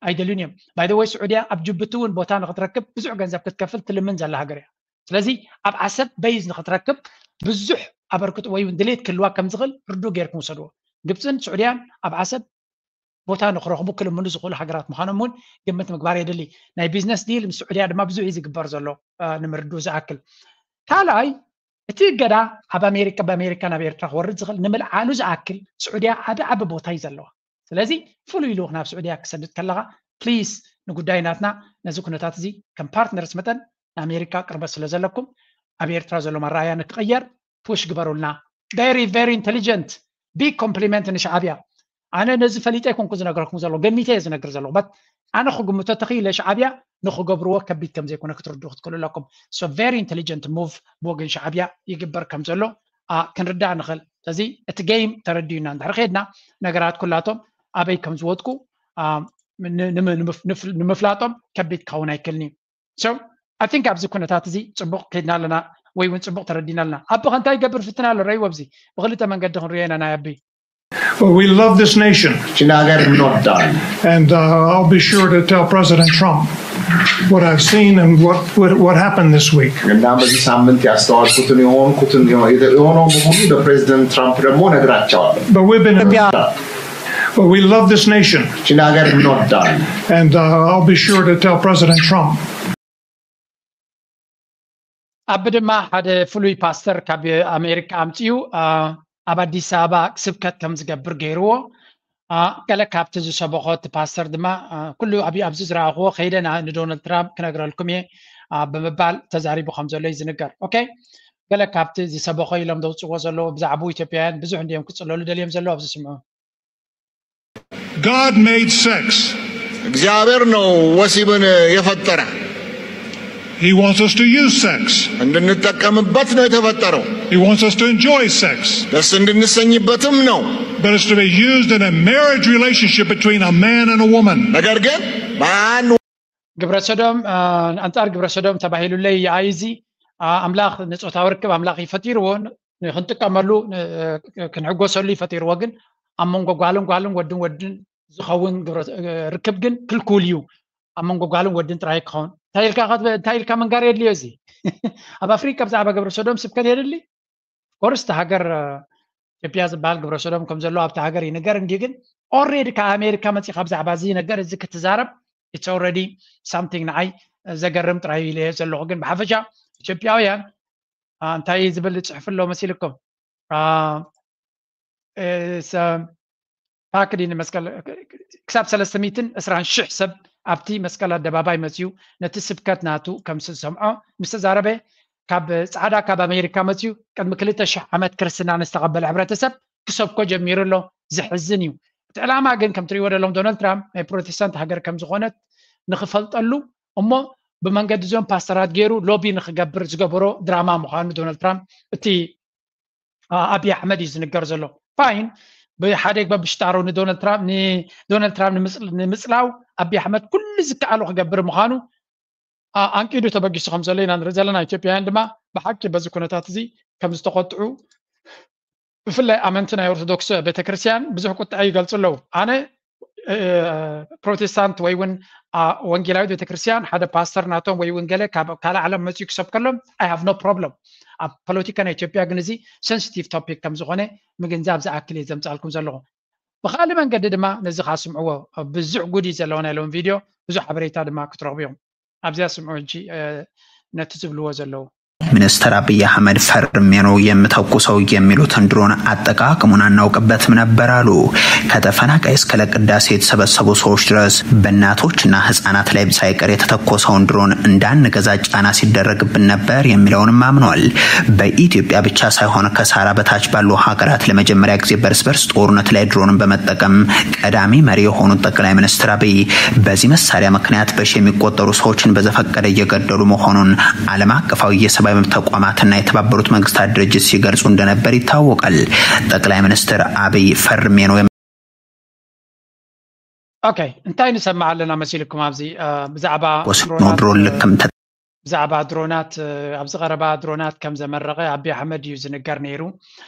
ኣይደልዩን እዮም by the way ስዑድያ ኣብ ጅቡቲ እውን ቦታ ንክትረክብ ብዙሕ ገንዘብ ክትከፍል ትልምን ዘላ ሃገር እያ ስለዚ ኣብ ዓሰብ በይዝ ንክትረክብ ብዙሕ ኣበርክቶ ወይ እውን ድሌት ክህልዋ ከም ዝኽእል ርዱ ገይርኩም ውሰድዎ ግብፅን ስዑድያን ኣብ ዓሰብ ቦታ ንክረኽቡ ክልምኑ ዝኽእሉ ሃገራት ምዃኖም እውን ግምት ምግባር የድሊ ናይ ቢዝነስ ዲል ምስ ስዑድያ ድማ ብዙሕ እዩ ዝግበር ዘሎ ንምርድኡ ዝኣክል ካልኣይ እቲ እገዳ ኣብ ኣሜሪካ ብኣሜሪካ ናብ ኤርትራ ክወርድ ዝኽእል ንምልዓሉ ዝኣክል ስዑድያ ዓቢ ዓቢ ቦታ እዩ ዘለዋ ስለዚ ፍሉይ ልኡኽ ናብ ስዑድያ ክሰድድ ከለኻ ፕሊስ ንጉዳይ ናትና ነዚ ኩነታት እዚ ከም ፓርትነርስ መጠን ንኣሜሪካ ቅርበት ስለ ዘለኩም ኣብ ኤርትራ ዘሎ መረኣያ ንክቕየር ፑሽ ግበሩልና very very intelligent big compliment ንሻዕብያ ኣነ ነዚ ፈሊጠ ኣይኮንኩ ዝነግረኩም ዘሎ ገሚተ እየ ዝነግር ዘለኹ but ኣነ ክግምቶ ተኽኢለ ሻዕብያ ንክገብርዎ ከቢድ ከም ዘይኮነ ክትርድኡ ክትክእሉ ኣለኩም so very intelligent move ብወገን ሻዕብያ ይግበር ከም ዘሎ ክንርዳእ ንኽእል። ስለዚ እቲ ጌም ተረዲኡና እንድሕር ከድና ነገራት ኩላቶም ኣበይ ከም ዝወድቁ ንምፍላጦም ከቢድ ክኸውን ኣይክእልን እዩ። So I think ኣብዚ ኩነታት እዚ ፅቡቅ ከድና ኣለና ወይ እውን ፅቡቅ ተረዲና ኣለና። ኣቦ ከ እንታይ ይገብር ፍትን ኣሎ ረይዎ ኣብዚ ብክልተ መንገዲ ክንሪኦ ኢና ናይ ኣቢ But we love this nation. ችን ሀገር እንወዳለን። And uh, I'll be sure to tell President Trump what I've seen and what, what, what happened this week. እና በዚህ ሳምንት ያስተዋልኩትን የሆንኩትን የሆነው በሙሉ ለፕሬዚደንት ትራምፕ ደግሞ ነግራቸዋለሁ። But we've been, but we love this nation. ችን ሀገር እንወዳለን። And uh, I'll be sure to tell President Trump. ኣቢ ድማ ሓደ ፍሉይ ፓስተር ካብ ኣሜሪካ ኣምፅኡ ኣብ ኣዲስ ኣበባ ስብከት ከም ዝገብር ገይርዎ። ገለ ካብቲ ዝሰበኾ እቲ ፓስተር ድማ ኩሉ ኣብ ኣብዚ ዝረኣኽዎ ከይደ ንዶናልድ ትራምፕ ክነግረልኩም እየ ብምባል ተዛሪቡ ከም ዘሎ እዩ ዝንገር። ኦኬ፣ ገለ ካብቲ ዝሰበኾ ኢሎም ዘውፅዎ ዘለዉ ብዛዕባኡ ኢትዮጵያውያን ብዙሕ እንዲዮም ክፅለሉ ደልዮም ዘለዉ ኣብዚ ስምዑ። God made sex. እግዚአብሔር ነው ወሲብን የፈጠረ። He wants us to use sex. እንድንጠቀምበት ነው የተፈጠረው። He wants us to enjoy sex. ደስ እንድንሰኝበትም ነው። But it's to be used in a marriage relationship between a man and a woman. ነገር ግን በአንድ ግብረ ሰዶም ኣንጻር ግብረ ሰዶም ተባሂሉለይ ይኣይ እዚ ኣምላኽ ንጾታዊ ርክብ ኣምላኽ ይፈጢርዎ ክንጥቀመሉ ክንሕጎሰሉ ይፈጢርዎ። ግን ኣብ መንጎ ጓልን ጓልን ወድን ወድን ዝኸውን ርክብ ግን ክልኩል እዩ። ኣብ መንጎ ጓልን ወድን ጥራይ ክኸውን እንታይ ኢልካ መንጋር የድልዮ። እዚ ኣብ ኣፍሪካ ብዛዕባ ግብረ ሰዶም ስብከት የድሊ ኮርስ እቲ ሃገር ኢትዮጵያ ዝበሃል ግብረ ሰዶም ከም ዘሎ ኣብቲ ሃገር ይንገር እንዲ ግን ኦሬዲ ካብ ኣሜሪካ መፂኻ ብዛዕባ እዚ ነገር እዚ ክትዛረብ it's already something ንዓይ ዘገርም ጥራይ ኢለ ዘለኹ። ግን ብሓፈሻ ኢትዮጵያውያን እንታይ ዝብል ዝፅሕፍ ኣሎ መሲልኩም ፓክድ ንመስቀል ክሳብ ሰለስተ ሚእትን ዕስራን ሽሕ ሰብ ኣብቲ መስቀል ኣደባባይ መፅዩ ነቲ ስብከት ናቱ ከም ዝሰምዖ ምስ ተዛረበ ካብ ፃዕዳ ካብ ኣሜሪካ መፅዩ ቅድሚ ክልተ ሽሕ ዓመት ክርስትና ንዝተቐበለ ሕብረተሰብ ክሰብኮ ጀሚሩ ኣሎ። ዘሕዝን እዩ። እቲ ዕላማ ግን ከም ትሪእዎ ደሎም ዶናልድ ትራምፕ ናይ ፕሮቴስታንት ሃገር ከም ዝኾነት ንክፈልጠሉ እሞ ብመንገዲ እዞም ፓስተራት ገይሩ ሎቢ ንክገብር ዝገበሮ ድራማ ምዃኑ ዶናልድ ትራምፕ እቲ ኣብይ ኣሕመድ እዩ ዝንገር ዘሎ። ፋይን ብሓደ በብሽጣሩ ንዶናልድ ትራምፕ ንዶናልድ ትራምፕ ንምፅላው ኣብይ ኣሕመድ ኩሉ ዝከኣሉ ክገብር ምዃኑ ኣንቂዱ ተበጊሱ ከም ዘሎ ኢና ንርኢ ዘለና። ኢትዮጵያውያን ድማ ብሓቂ በዚ ኩነታት እዚ ከም ዝተቆጥዑ ብፍላይ ኣመንቲ ናይ ኦርቶዶክስ ቤተክርስትያን ብዙሕ ቁጥዐ ይገልፁ ኣለዉ። ኣነ ፕሮቴስታንት ወይ እውን ወንጌላዊት ቤተክርስትያን ሓደ ፓስተር ናቶም ወይ እውን ገለ ካብ ካልእ ዓለም መፅኡ ክሰብ ከሎም I have no problem። ኣብ ፖለቲካ ናይ ኢትዮጵያ ግን እዚ sensitive topic ከም ዝኾነ ምግንዛብ ዝኣክል እየ ዘምፃልኩም ዘለኹ። ብካልእ መንገዲ ድማ ነዚ ካስምዕዎ ብዙሕ ጉድ እዩ ዘለዎ ናይ ሎም ቪድዮ ብዙሕ ሓበሬታ ድማ ክትረኽቡ እዮም። ኣብዚኣ ስምዑ እንጂ ነቲ ዝብልዎ ዘለዉ ሚኒስትር አብይ አህመድ ፈርሜ ነው የምተኩሰው የሚሉትን ድሮን አጠቃቀሙን አናውቅበትም ነበር አሉ። ከተፈናቃይ እስከ ለቅዳሴ የተሰበሰቡ ሰዎች ድረስ በእናቶችና ህጻናት ላይ ሳይቀር የተተኮሰውን ድሮን እንዳንገዛ ጫና ሲደረግብን ነበር የሚለውንም አምኗል። በኢትዮጵያ ብቻ ሳይሆን ከሳራ በታች ባሉ ሀገራት ለመጀመሪያ ጊዜ በርስ በርስ ጦርነት ላይ ድሮንን በመጠቀም ቀዳሚ መሪ የሆኑት ጠቅላይ ሚኒስትር አብይ በዚህ መሳሪያ ምክንያት በሺ የሚቆጠሩ ሰዎችን በዘፈቀደ እየገደሉ መሆኑን ዓለም አቀፋዊ የሰብአዊ መብት ተቋማትና የተባበሩት መንግስታት ድርጅት ሲገልጹ እንደነበር ይታወቃል። ጠቅላይ ሚኒስትር አብይ ፈርሜ ነው ኦኬ እንታይ ንሰማዕ ኣለና መሲልኩም ኣብዚ ብዛዕባ ወስኖ ድሮን ልክም ብዛዕባ ድሮናት ኣብዚ ቀረባ ድሮናት ከም ዘመረቐ ኣቢ ኣሕመድ እዩ ዝንገር ነይሩ።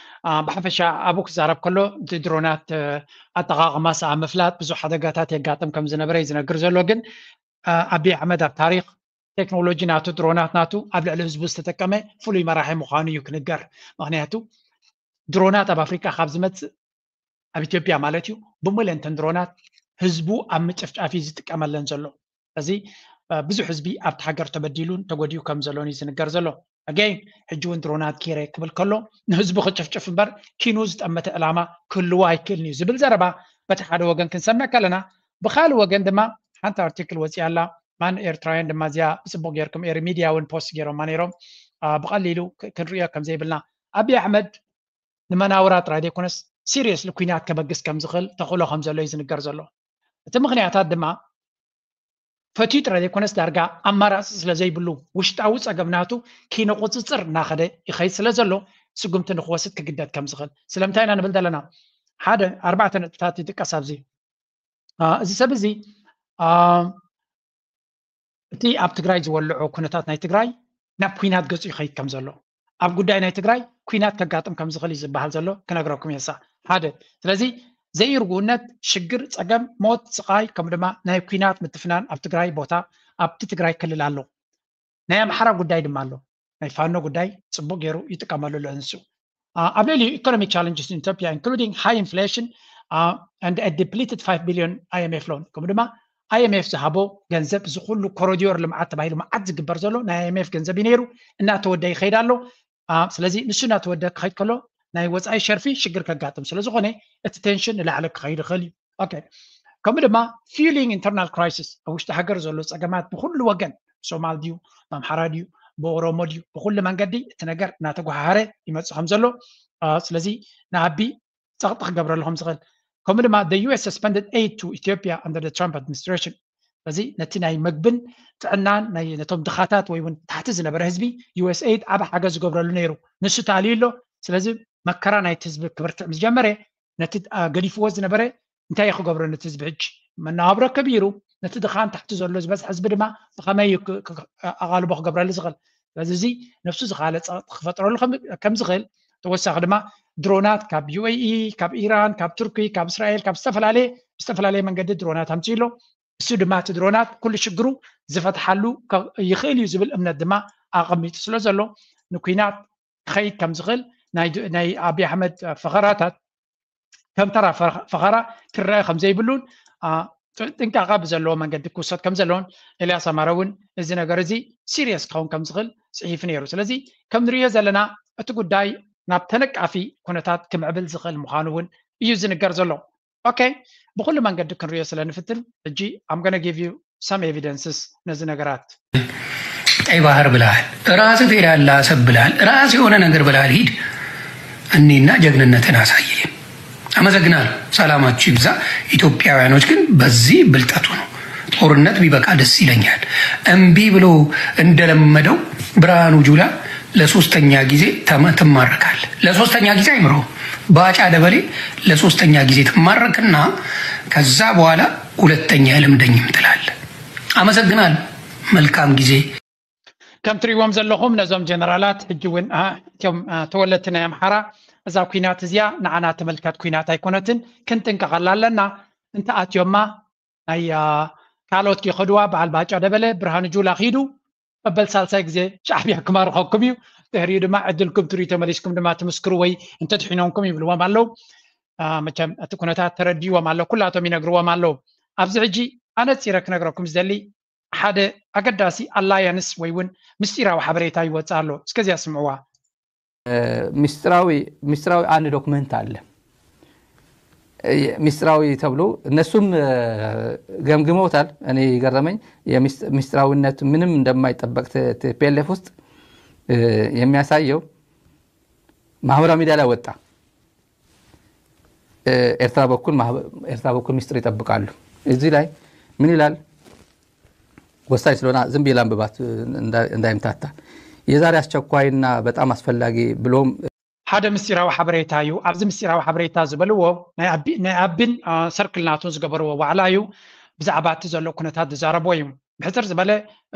ብሓፈሻ ኣብኡ ክዛረብ ከሎ እቲ ድሮናት ኣጠቓቕማስ ኣብ ምፍላጥ ብዙሕ ሓደጋታት የጋጥም ከም ዝነበረ እዩ ዝነግር ዘሎ። ግን ኣቢ ኣሕመድ ኣብ ታሪክ ቴክኖሎጂ ናቱ ድሮናት ናቱ ኣብ ልዕሊ ህዝቡ ዝተጠቀመ ፍሉይ መራሒ ምዃኑ እዩ ክንገር። ምክንያቱ ድሮናት ኣብ ኣፍሪካ ካብ ዝመፅእ ኣብ ኢትዮጵያ ማለት እዩ ብምልእንተን ድሮናት ህዝቡ ኣብ ምጭፍጫፍ እዩ ዝጥቀመለን ዘሎ። ስለዚ ብዙሕ ህዝቢ ኣብቲ ሃገር ተበዲሉን ተጎዲኡ ከም ዘሎን እዩ ዝንገር ዘሎ። ኣገይን ሕጂ እውን ድሮናት ኪረ ክብል ከሎ ንህዝቢ ክጭፍጭፍ እምበር ኪኑ ዝጠመተ ዕላማ ክህልዎ ኣይክእልን እዩ ዝብል ዘረባ በቲ ሓደ ወገን ክንሰምዕ ከለና፣ ብካልእ ወገን ድማ ሓንቲ ኣርቲክል ወፂኣ ኣላ። ማን ኤርትራውያን ድማ እዚኣ ብፅቡቅ ገይርኩም ኤሪ ሚድያ እውን ፖስት ገይሮማ ነይሮም። ብቀሊሉ ክንሪኦ ከም ዘይብልና ኣብይ ኣሕመድ ንመናውራ ጥራይ ዘይኮነስ ሲሪየስሊ ኩናት ከበግስ ከም ዝኽእል ተኽእሎ ከም ዘሎ እዩ ዝንገር ዘሎ። እቲ ምኽንያታት ድማ ፈትዩ ጥራይ ዘይኮነስ ዳርጋ ኣማራፂ ስለ ዘይብሉ ውሽጣዊ ፀገም ናቱ ኪነ ቁፅፅር እናኸደ ይኸይድ ስለ ዘሎ ስጉምቲ ንክወስድ ክግደድ ከም ዝኽእል። ስለምንታይ ኢና ንብል ዘለና? ሓደ ኣርባዕተ ነጥብታት ይጥቀስ ኣብዚ። አ፣ እዚ ሰብ እዚ፣ አ፣ እቲ ኣብ ትግራይ ዝወልዖ ኩነታት ናይ ትግራይ ናብ ኩናት ገጹ ይኸይድ ከም ዘሎ፣ ኣብ ጉዳይ ናይ ትግራይ ኩናት ከጋጥም ከም ዝኽእል እዩ ዝበሃል ዘሎ ክነግረኩም እየ። ሳ ሓደ ስለዚ ዘይርጉእነት፣ ሽግር፣ ጸገም፣ ሞት፣ ስቓይ፣ ከም ድማ ናይ ኩናት ምትፍናን ኣብ ትግራይ ቦታ ኣብቲ ትግራይ ክልል ኣሎ። ናይ ኣምሓራ ጉዳይ ድማ ኣሎ። ናይ ፋኖ ጉዳይ ጽቡቅ ገይሩ ይጥቀመሉ ኣሎ ንሱ። አ፣ ኣብ ልዕሊኡ economic challenges in Ethiopia including high inflation, አ፣ and a depleted five billion I M F loan፣ ከምኡ ድማ I M F ዝሃቦ ገንዘብ እዚ ኩሉ ኮሪዶር ልምዓት ተባሂሉ መዓት ዝግበር ዘሎ ናይ I M F ገንዘብ እዩ ነይሩ፣ እናተወደ ይኸይድ ኣሎ። አ፣ ስለዚ ንሱ እናተወደ ክኸይድ ከሎ ናይ ወፃኢ ሸርፊ ሽግር ከጋጥም ስለ ዝኾነ እቲ ቴንሽን ንላዕሊ ክኸይድ ይኽእል እዩ። ኦኬ። ከምኡ ድማ fueling internal crisis፣ ኣብ ውሽጢ ሃገር ዘሎ ፀገማት ብኩሉ ወገን፣ ብሶማል ድዩ፣ ብኣምሓራ ድዩ፣ ብኦሮሞ ድዩ፣ ብኩሉ መንገዲ እቲ ነገር እናተጓሃሃረ ይመፅእ ከም ዘሎ፣ አ፣ ስለዚ ንኣቢ ፀቕጢ ክገብረሉ ከም ዝኽእል፣ ከምኡ ድማ the U S suspended aid to Ethiopia under the Trump administration። ስለዚ ነቲ ናይ ምግብን ጥዕናን ናይ ነቶም ድኻታት ወይ እውን ታሕቲ ዝነበረ ህዝቢ ዩ ኤስ ኤይድ ዓቢ ሓገዝ ዝገብረሉ ነይሩ፣ ንሱ ተኣልዩ ኣሎ። ስለዚ መከራ ናይቲ ህዝቢ ክብርትዕ ምስ ጀመረ፣ ነቲ፣ አ፣ ገዲፍዎ ዝነበረ እንታይ እዩ ክገብሮ ነቲ ህዝቢ? ሕጂ መነባብሮ ከቢሩ፣ ነቲ ድኻን ታሕቲ ዘሎ ዝበዝሐ ህዝቢ ድማ ብኸመይ እዩ ክ-፣ ክ-፣ ኣቓልቦ ክገብረሉ ዝኽእል? ስለዚ እዚ ነብሱ ዝኻለ ጸቕጢ ክፈጥረሉ ከም፣ ከም ዝኽእል፣ ተወሳኺ ድማ ድሮናት ካብ ዩ ኤ ኢ፣ ካብ ኢራን፣ ካብ ቱርኪ፣ ካብ እስራኤል፣ ካብ ዝተፈላለየ፣ ብዝተፈላለየ መንገዲ ድሮናት ኣምጺኡ ኣሎ። እሱ ድማ እቲ ድሮናት ኩሉ ሽግሩ ዝፈትሓሉ ከ-፣ ይኽእል እዩ ዝብል እምነት ድማ ኣቐሚጡ ስለ ዘሎ፣ ንኲናት ክኸይድ ከም ዝኽእል ናይ ድ-፣ ናይ ኣብይ ኣሕመድ ፈኸራታት ከም ተራ ፈ-፣ ፈኸራ ክረአ ከም ዘይብሉን፣ አ፣ ጥ-፣ ጥንቃቐ ብዘለዎ መንገዲ ክውሰድ ከም ዘለዎን ኤልያስ ኣማረ እውን እዚ ነገር እዚ ሲሪየስ ክኸውን ከም ዝኽእል ጽሒፉ ነይሩ። ስለዚ ከም ንርእዮ ዘለና እቲ ጉዳይ ናብ ተነቃፊ ኩነታት ክምዕብል ዝኽእል ምዃኑ እውን እዩ ዝንገር ዘሎ። ኦኬ፣ ብኹሉ መንገዲ ክንርእዮ ስለ ንፍትን ሕጂ I'm gonna give you some evidences ነዚ ነገራት። ቀይ ባህር ብለሃል፣ ራስ ትሄዳለህ አሰብ ብለሃል፣ ራስ የሆነ ነገር ብለሃል፣ ሂድ እኔና ጀግንነትን አሳየን። አመሰግናለሁ። ሰላማችሁ ይብዛ። ኢትዮጵያውያኖች ግን በዚህ ብልጠት ሆነው ጦርነት ቢበቃ ደስ ይለኛል። እምቢ ብሎ እንደለመደው ብርሃኑ ጁላ ለሶስተኛ ጊዜ ተመ-፣ ትማረካለህ። ለሶስተኛ ጊዜ አይምሮ ባጫ ደበሌ ለሶስተኛ ጊዜ ትማረክና ከዛ በኋላ ሁለተኛ አይለምደኝም ትላለህ። አመሰግናለሁ። መልካም ጊዜ። ከም ትሪእዎም ዘለኹም ነዞም ጀነራላት ሕጂ እውን፣ አ፣ እቶም፣ አ፣ ተወለድቲ ናይ ኣምሓራ እዛ ኩናት እዚኣ ንዓና ትምልከት ኩናት ኣይኮነትን፣ ክንጥንቀቐላ ኣለና። እንተኣትዮማ ናይ፣ አ፣ ካልኦት ከይኸድዋ በዓል ባጫ ደበለ ብርሃኑ ጁላ ኺዱ መበል ሳልሳይ ግዜ ሻዕብያ ክማርኸኩም እዩ። ድሕሪኡ ድማ ዕድልኩም ትሪኡ ተመሊስኩም ድማ ትምስክሩ ወይ እንተድሒኖምኩም ይብልዎም ኣለዉ። አ፣ መቸም እቲ ኩነታት ተረዲእዎም ኣሎ፣ ኩላቶም ይነግርዎም ኣለዉ። ኣብዚ ሕጂ ኣነፂረ ክነግረኩም ዝደሊ ሓደ ኣገዳሲ ኣላያንስ ወይ እውን ምስጢራዊ ሓበሬታ ይወፅእ ኣሎ። እስከዚኣ ስምዕዋ። ሚስጥራዊ ሚስጥራዊ አንድ ዶክመንት አለ። ሚስጥራዊ ተብሎ እነሱም ገምግመውታል። እኔ የገረመኝ የሚስጥራዊነት ምንም እንደማይጠበቅ ቲ ፒ ኤል ኤፍ ውስጥ የሚያሳየው ማህበራዊ ሚዲያ ላይ ወጣ። ኤርትራ በኩል ማህበ-፣ ኤርትራ በኩል ሚስጥር ይጠብቃሉ። እዚህ ላይ ምን ይላል? ወሳኝ ስለሆነ ዝም ብዬ ላንብባት እንዳ-፣ እንዳይምታታ። የዛሬ አስቸኳይና በጣም አስፈላጊ ብሎም ሓደ ምስጢራዊ ሓበሬታ እዩ። ኣብዚ ምስጢራዊ ሓበሬታ ዝበልዎ ናይ ኣቢ-፣ ናይ ኣቢን፣ አ፣ ሰርክል ናቱን ዝገበርዎ ዋዕላ እዩ። ብዛዕባ እቲ ዘሎ ኩነታት ዝዛረብዎ እዩ። ብሕፅር ዝበለ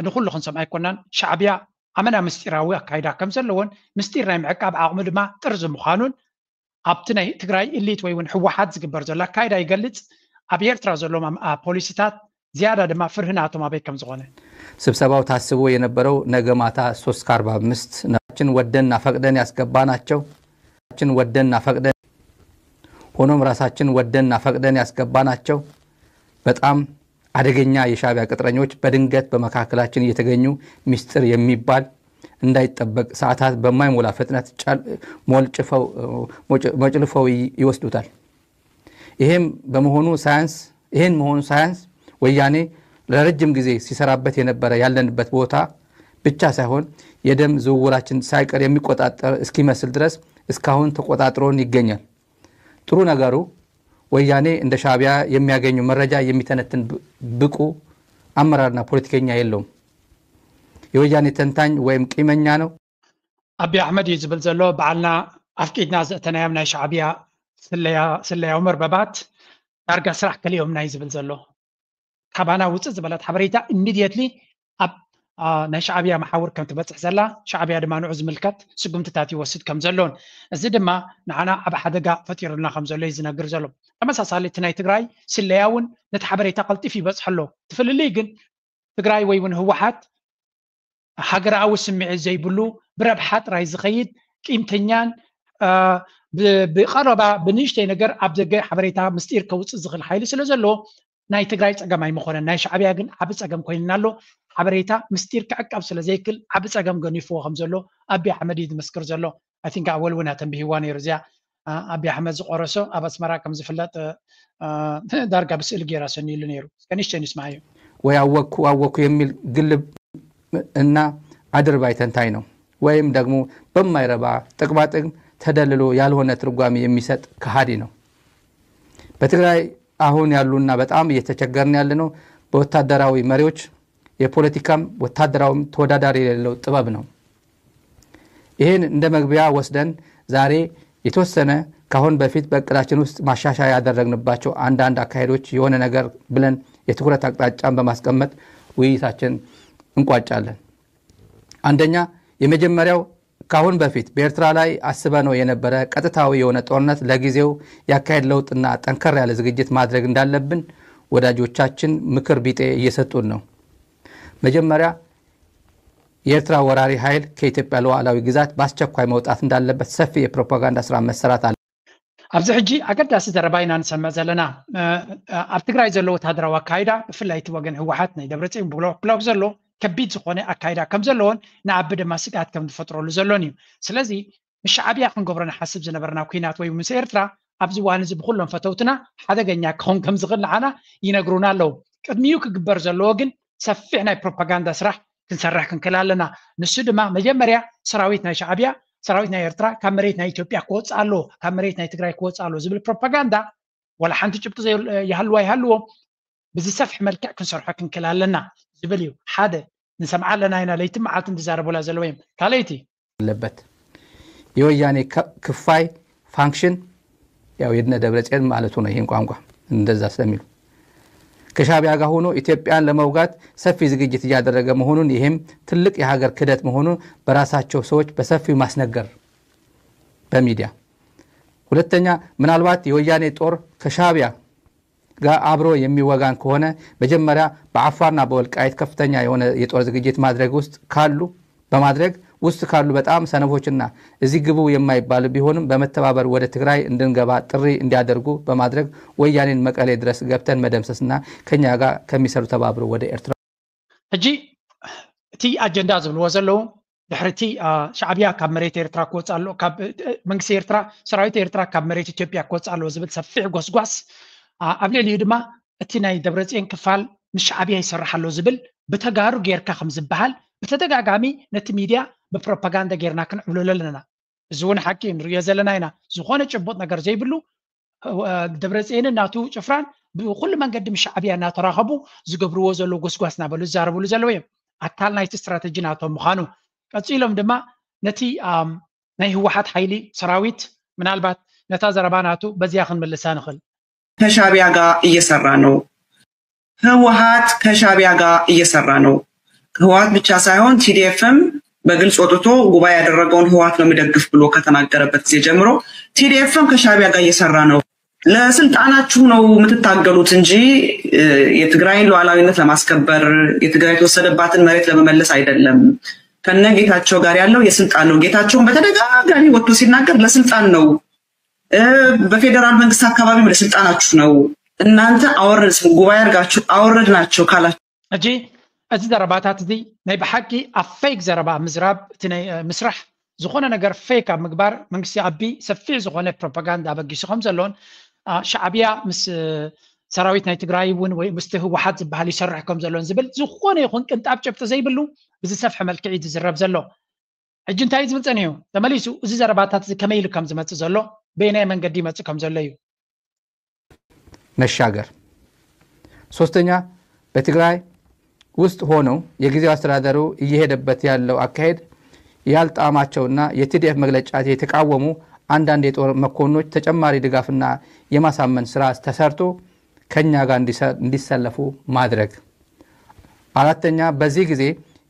ንኩሉ ክንሰምዖ ኣይኮናን። ሻዕብያ ኣመና ምስጢራዊ ኣካይዳ ከም ዘለዎን ምስጢር ናይ ምዕቃብ ዓቕሙ ድማ ጥርዚ ምዃኑን ኣብቲ ናይ ትግራይ ኢሊት ወይ እውን ህወሓት ዝግበር ዘሎ ኣካይዳ ይገልፅ። ኣብ ኤርትራ ዘሎ ማም-፣ አ፣ ፖሊሲታት ዝያዳ ድማ ፍርሂ ናቶም ኣበይ ከም ዝኾነ። ስብሰባው ታስቦ የነበረው ነገ ማታ ሶስት ከአርባ አምስት ነው። ራሳችን ወደንና ፈቅደን ያስገባናቸው፣ ራሳችን ወደንና ፈቅደን፣ ሆኖም ራሳችን ወደንና ፈቅደን ያስገባናቸው በጣም አደገኛ የሻዕቢያ ቅጥረኞች በድንገት በመካከላችን እየተገኙ ሚስጥር የሚባል እንዳይጠበቅ ሰዓታት በማይሞላ ፍጥነት ጫል-፣ ሞልጭፈው፣ ሞጭ-፣ ሞጭልፈው ይ-፣ ይወስዱታል። ይሄም በመሆኑ ሳያንስ፣ ይሄን መሆኑ ሳያንስ ወያኔ ለረጅም ጊዜ ሲሰራበት የነበረ ያለንበት ቦታ ብቻ ሳይሆን የደም ዝውውራችን ሳይቀር የሚቆጣጠር እስኪመስል ድረስ እስካሁን ተቆጣጥሮን ይገኛል። ጥሩ ነገሩ ወያኔ እንደ ሻዕቢያ የሚያገኘው መረጃ የሚተነትን ብ-፣ ብቁ አመራርና ፖለቲከኛ የለውም። የወያኔ ተንታኝ ወይም ቂመኛ ነው። ኣቢ ኣሕመድ እዩ ዝብል ዘሎ። በዓልና ኣፍቂድና ዘእተናዮም ናይ ሻዕብያ ስለያዊ መርበባት ዳርጋ ስራሕ ከሊኦምና እዩ ዝብል ዘሎ። ካባና ውፅእ ዝበለት ሓበሬታ ኢሚድየትሊ ኣብ ናይ ሻዕብያ መሓውር ከም ትበፅሕ ዘላ፣ ሻዕብያ ድማ ንዑ ዝምልከት ስጉምትታት ይወስድ ከም ዘሎን፣ እዚ ድማ ንዓና ዓብ ሓደጋ ፈጢሩልና ከም ዘሎ እዩ ዝነግር ዘሎ። ተመሳሳሊ እቲ ናይ ትግራይ ስለያ እውን ነቲ ሓበሬታ ቀልጢፍ ይበፅሐ ኣሎ። ትፍልልይ ግን ትግራይ ወይ እውን ህወሓት ሃገራዊ ስምዒት ዘይብሉ፣ ብረብሓ ጥራይ ዝኸይድ፣ ቂምተኛን ብቀረባ ብንእሽተይ ነገር ኣብ ደገ ሓበሬታ ምስጢር ከውፅእ ዝኽእል ሓይሊ ስለ ዘሎ ናይ ትግራይ ፀገም ኣይምኾነን። ናይ ሻዕብያ ግን ዓብ ፀገም ኮይንና ኣሎ። ሓበሬታ ምስጢር ክዕቀብ ስለ ዘይክል ዓብ ፀገም ገኒፍዎ ከም ዘሎ ኣቢ ኣሕመድ እዩ ዝመስክር ዘሎ። ኣይ ቲንክ ኣወል እውን ኣተንቢህዋ ነይሩ እዚኣ። ኣቢ ኣሕመድ ዝቆረሶ ኣብ ኣስመራ ከም ዝፍለጥ ዳርጋ ብስእሊ ገይራ ሰኒሉ ነይሩ። ከንሽተይ ንስማዓዮ። ወይ ኣወኩ ኣወኩ የሚል ግልብ እና አድርባይ ተንታኝ ነው። ወይም ደግሞ በማይረባ ጥቅማጥቅም ተደልሎ ያልሆነ ትርጓሜ የሚሰጥ ከሃዲ ነው። በትግራይ አሁን ያሉና በጣም እየተቸገርን ያለነው በወታደራዊ መሪዎች የፖለቲካም ወታደራዊም ተወዳዳሪ የሌለው ጥበብ ነው። ይህን እንደ መግቢያ ወስደን ዛሬ የተወሰነ ካሁን በፊት በእቅዳችን ውስጥ ማሻሻያ ያደረግንባቸው አንዳንድ አካሄዶች የሆነ ነገር ብለን የትኩረት አቅጣጫን በማስቀመጥ ውይይታችን እንቋጫለን። አንደኛ፣ የመጀመሪያው ካሁን በፊት በኤርትራ ላይ አስበነው የነበረ ቀጥታዊ የሆነ ጦርነት ለጊዜው ያካሄድ ለውጥና ጠንከር ያለ ዝግጅት ማድረግ እንዳለብን ወዳጆቻችን ምክር ቢጤ እየሰጡን ነው። መጀመሪያ የኤርትራ ወራሪ ኃይል ከኢትዮጵያ ሉዓላዊ ግዛት በአስቸኳይ መውጣት እንዳለበት ሰፊ የፕሮፓጋንዳ ስራ መሰራት አለ። ኣብዚ ሕጂ ኣገዳሲ ዘረባ ኢና ንሰምዕ ዘለና። ኣብ ትግራይ ዘሎ ወታደራዊ ኣካይዳ ብፍላይ እቲ ወገን ህወሓት ናይ ደብረፅዮን ብሎክ ብሎክ ዘሎ ከቢድ ዝኾነ ኣካይዳ ከም ዘለዎን ንኣቢ ድማ ስግኣት ከም ዝፈጥረሉ ዘሎን እዩ። ስለዚ ምስ ሻዕብያ ክንገብሮ ንሓስብ ዝነበርና ኩናት ወይ ምስ ኤርትራ ኣብዚ እዋን እዚ ብኩሎም ፈተውትና ሓደገኛ ክኸውን ከም ዝኽእል ንዓና ይነግሩና ኣለዉ። ቅድሚኡ ክግበር ዘለዎ ግን ሰፊሕ ናይ ፕሮፓጋንዳ ስራሕ ክንሰርሕ ክንክእል ኣለና። ንሱ ድማ መጀመርያ ሰራዊት ናይ ሻዕብያ ሰራዊት ናይ ኤርትራ ካብ መሬት ናይ ኢትዮጵያ ክወፅእ ኣለዎ፣ ካብ መሬት ናይ ትግራይ ክወፅእ ኣለዎ ዝብል ፕሮፓጋንዳ ዋላ ሓንቲ ጭብጢ ይሃልዋ ይሃልዎ ብዝሰፍሕ መልክዕ ክንሰርሖ ክንክእል ኣለና ዝብል እዩ። ሓደ ንሰምዓ ኣለና ኢና ለይቲ መዓልቲ እንድዛረቡላ ዘለዉ እዮም። ካልኣይቲ ኣለበት የወያኔ ክፋይ ፋንክሽን ያው የድነ ደብረጽዮን ማለቱ ነው። ይህን ቋንቋ እንደዛ ስለሚሉ ከሻቢያ ጋር ሆኖ ኢትዮጵያን ለመውጋት ሰፊ ዝግጅት እያደረገ መሆኑን ይህም ትልቅ የሀገር ክደት መሆኑን በራሳቸው ሰዎች በሰፊው ማስነገር በሚዲያ። ሁለተኛ ምናልባት የወያኔ ጦር ከሻቢያ ጋር አብሮ የሚወጋን ከሆነ መጀመሪያ በአፋርና በወልቃይት ከፍተኛ የሆነ የጦር ዝግጅት ማድረግ ውስጥ ካሉ በማድረግ ውስጥ ካሉ በጣም ሰነፎችና እዚህ ግቡ የማይባሉ ቢሆንም በመተባበር ወደ ትግራይ እንድንገባ ጥሪ እንዲያደርጉ በማድረግ ወያኔን መቀሌ ድረስ ገብተን መደምሰስና ከኛ ጋር ከሚሰሩ ተባብሮ ወደ ኤርትራ። ሕጂ እቲ ኣጀንዳ ዝብልዎ ዘለዉ ድሕሪ እቲ ሻዕብያ ካብ መሬት ኤርትራ ክወፅእ ኣሎ፣ ካብ መንግስቲ ኤርትራ ሰራዊት ኤርትራ ካብ መሬት ኢትዮጵያ ክወፅእ ኣለዎ ዝብል ሰፊሕ ጎስጓስ፣ ኣብ ልዕሊኡ ድማ እቲ ናይ ደብረፅዮን ክፋል ምስ ሻዕብያ ይሰርሕ ኣሎ ዝብል ብተጋሩ ጌርካ ከም ዝበሃል ብተደጋጋሚ ነቲ ሚድያ ብፕሮፓጋንዳ ጌርና ክንዕብለሉ ኣለና። እዚ እውን ሓቂ ንሪኦ ዘለና ኢና። ዝኾነ ጭቡጥ ነገር ዘይብሉ ደብረፅዮንን ናቱ ጭፍራን ብኩሉ መንገዲ ምስ ሻዕብያ እናተራኸቡ ዝገብርዎ ዘለዉ ጎስጓስ እናበሉ ዝዛረብሉ ዘለዉ እዮም። ኣካል ናይቲ ስትራተጂ ናቶም ምዃኑ ቀፂሎም ድማ ነቲ ናይ ህወሓት ሓይሊ ሰራዊት ምናልባት ነታ ዘረባ ናቱ በዚያ ክንምልሳ ንኽእል። ከሻቢያ ጋር እየሰራ ነው። ህወሓት ከሻቢያ ጋር እየሰራ ነው። ህወሓት ብቻ ሳይሆን ቲዲኤፍም በግልጽ ወጥቶ ጉባኤ ያደረገውን ህወሓት ነው የሚደግፍ ብሎ ከተናገረበት ጊዜ ጀምሮ ቲዲኤፍም ከሻቢያ ጋር እየሰራ ነው። ለስልጣናችሁ ነው የምትታገሉት እንጂ የትግራይን ሉዓላዊነት ለማስከበር የትግራይ የተወሰደባትን መሬት ለመመለስ አይደለም። ከነ ጌታቸው ጋር ያለው የስልጣን ነው። ጌታቸውን በተደጋጋሚ ወጥቶ ሲናገር ለስልጣን ነው። በፌዴራል መንግስት አካባቢ ለስልጣናችሁ ነው። እናንተ አወረድ ጉባኤ አድርጋችሁ አወረድናቸው ካላችሁ ሕጂ እዚ ዘረባታት እዚ ናይ ብሓቂ ኣብ ፌክ ዘረባ ምዝራብ እቲ ናይ ምስራሕ ዝኾነ ነገር ፌክ ኣብ ምግባር መንግስቲ ኣቢ ሰፊሕ ዝኾነ ፕሮፓጋንዳ ኣበጊሱ ከም ዘሎን ሻዕብያ ምስ ሰራዊት ናይ ትግራይ እውን ወይ ምስቲ ህወሓት ዝበሃል ይሰርሕ ከም ዘሎን ዝብል ዝኾነ ይኹን ቅንጣብ ጭብጢ ዘይብሉ ብዝሰፍሐ መልክዕ እዩ ዝዝረብ ዘሎ። ሕጂ እንታይ ዝብል ፀኒሑ ተመሊሱ እዚ ዘረባታት እዚ ከመይ ኢሉ ከም ዝመፅእ ዘሎ በየናይ መንገዲ ይመፅእ ከም ዘሎ እዩ። መሻገር። ሶስተኛ በትግራይ ውስጥ ሆነው የጊዜው አስተዳደሩ እየሄደበት ያለው አካሄድ ያልጣማቸውና የቲ ዲ ኤፍ መግለጫ የተቃወሙ አንዳንድ የጦር መኮንኖች ተጨማሪ ድጋፍና የማሳመን ስራ ተሰርቶ ከኛ ጋር እንዲሰ- እንዲሰለፉ ማድረግ። አራተኛ፣ በዚህ ጊዜ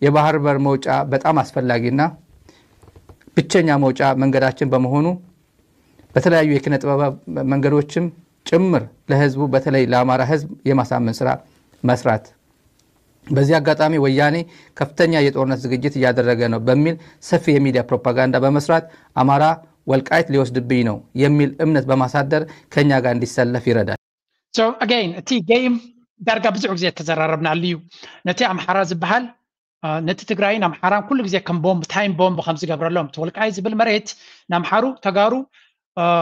የባህር በር መውጫ በጣም አስፈላጊና ብቸኛ መውጫ መንገዳችን በመሆኑ በተለያዩ የኪነ ጥበብ መንገዶችም ጭምር ለህዝቡ በተለይ ለአማራ ህዝብ የማሳመን ስራ መስራት። በዚህ አጋጣሚ ወያኔ ከፍተኛ የጦርነት ዝግጅት እያደረገ ነው በሚል ሰፊ የሚዲያ ፕሮፓጋንዳ በመስራት አማራ ወልቃይት ሊወስድብኝ ነው የሚል እምነት በማሳደር ከኛ ጋር እንዲሰለፍ ይረዳል። So again እቲ game ዳርጋ ብዙሕ ግዜ ተዘራረብናሉ እዩ። ነቲ ኣምሓራ ዝበሃል ነቲ ትግራይን ኣምሓራን ኩሉ ግዜ ከም ቦምብ ታይም ቦምብ ከም ዝገብረሎም እቲ ወልቃይት ዝብል መሬት ንኣምሓሩ ተጋሩ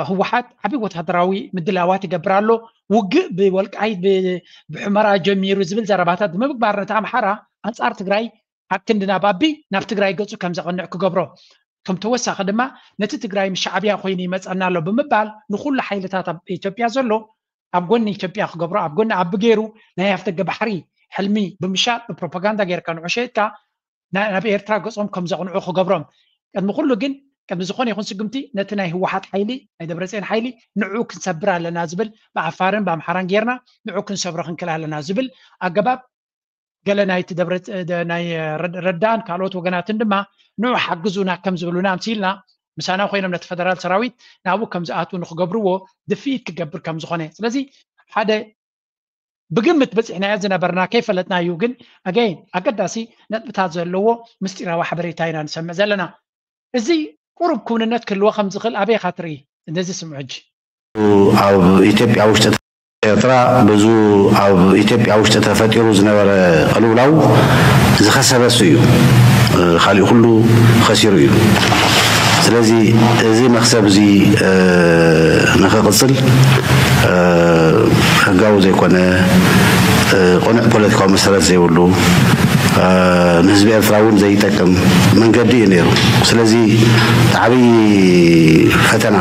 ህወሓት ዓብዪ ወታደራዊ ምድላዋት ይገብር ኣሎ። ውግእ ብወልቃይት ብሑመራ ጀሚሩ ዝብል ዘረባታት ብምግባር ነቲ ኣምሓራ ኣንፃር ትግራይ ኣብ ክንዲ ናብ ኣቢ ናብ ትግራይ ገፁ ከም ዘቕንዕ ክገብሮ ከም ተወሳኺ ድማ ነቲ ትግራይ ምስ ሻዕብያ ኮይኑ ይመፀና ኣሎ ብምባል ንኩሉ ሓይልታት ኣብ ኢትዮጵያ ዘሎ ኣብ ጎኒ ኢትዮጵያ ክገብሮ ኣብ ጎኒ ኣቢ ገይሩ ናይ ኣፍደገ ባሕሪ ሕልሚ ብምሻጥ ብፕሮፓጋንዳ ጌርካ ንዑ ሸይጥካ ናብ ኤርትራ ገፆም ከም ዘቕንዑ ክገብሮም ቅድሚ ኩሉ ግን ቅድሚ ዝኾነ ይኹን ስግምቲ ነቲ ናይ ህወሓት ሓይሊ ናይ ደብረፅዮን ሓይሊ ንዑ ክንሰብር ኣለና ዝብል ብዓፋርን ብኣምሓራን ጌርና ንዑ ክንሰብሮ ክንክል ኣለና ዝብል ኣገባብ ገለ ናይቲ ደብረ ናይ ረዳን ካልኦት ወገናትን ድማ ንዑ ሓግዙና ከም ዝብሉና ኣምሲልና ምሳና ኮይኖም ነቲ ፈደራል ሰራዊት ናብኡ ከም ዝኣትዉ ንክገብርዎ ድፍኢት ክገብር ከም ዝኾነ ስለዚ ሓደ ብግምት በፂሕናዮ ዝነበርና ከይፈለጥናዩ ግን ኣገይን ኣገዳሲ ነጥብታት ዘለዎ ምስጢራዊ ሓበሬታ ኢና ንሰምዕ ዘለና እዚ ቁሩብ ክውንነት ክህልዎ ከም ዝኽእል ኣበይ ኢኻ ትርኢ ነዚ ስምዑ ሕጂ ኣብ ኢትዮጵያ ውሽጢ ኤርትራ ብዙ ኣብ ኢትዮጵያ ውሽጢ ተፈጢሩ ዝነበረ ቅልውላው ዝኸሰበ እሱ እዩ። ካሊእ ኩሉ ከሲሩ እዩ። ስለዚ እዚ መክሰብ እዚ ንክቕፅል ህጋዊ ዘይኮነ ቅኑዕ ፖለቲካዊ መሰረት ዘይብሉ ንህዝቢ ኤርትራ እውን ዘይጠቅም መንገዲ እዩ ነይሩ። ስለዚ ዓብዪ ፈተና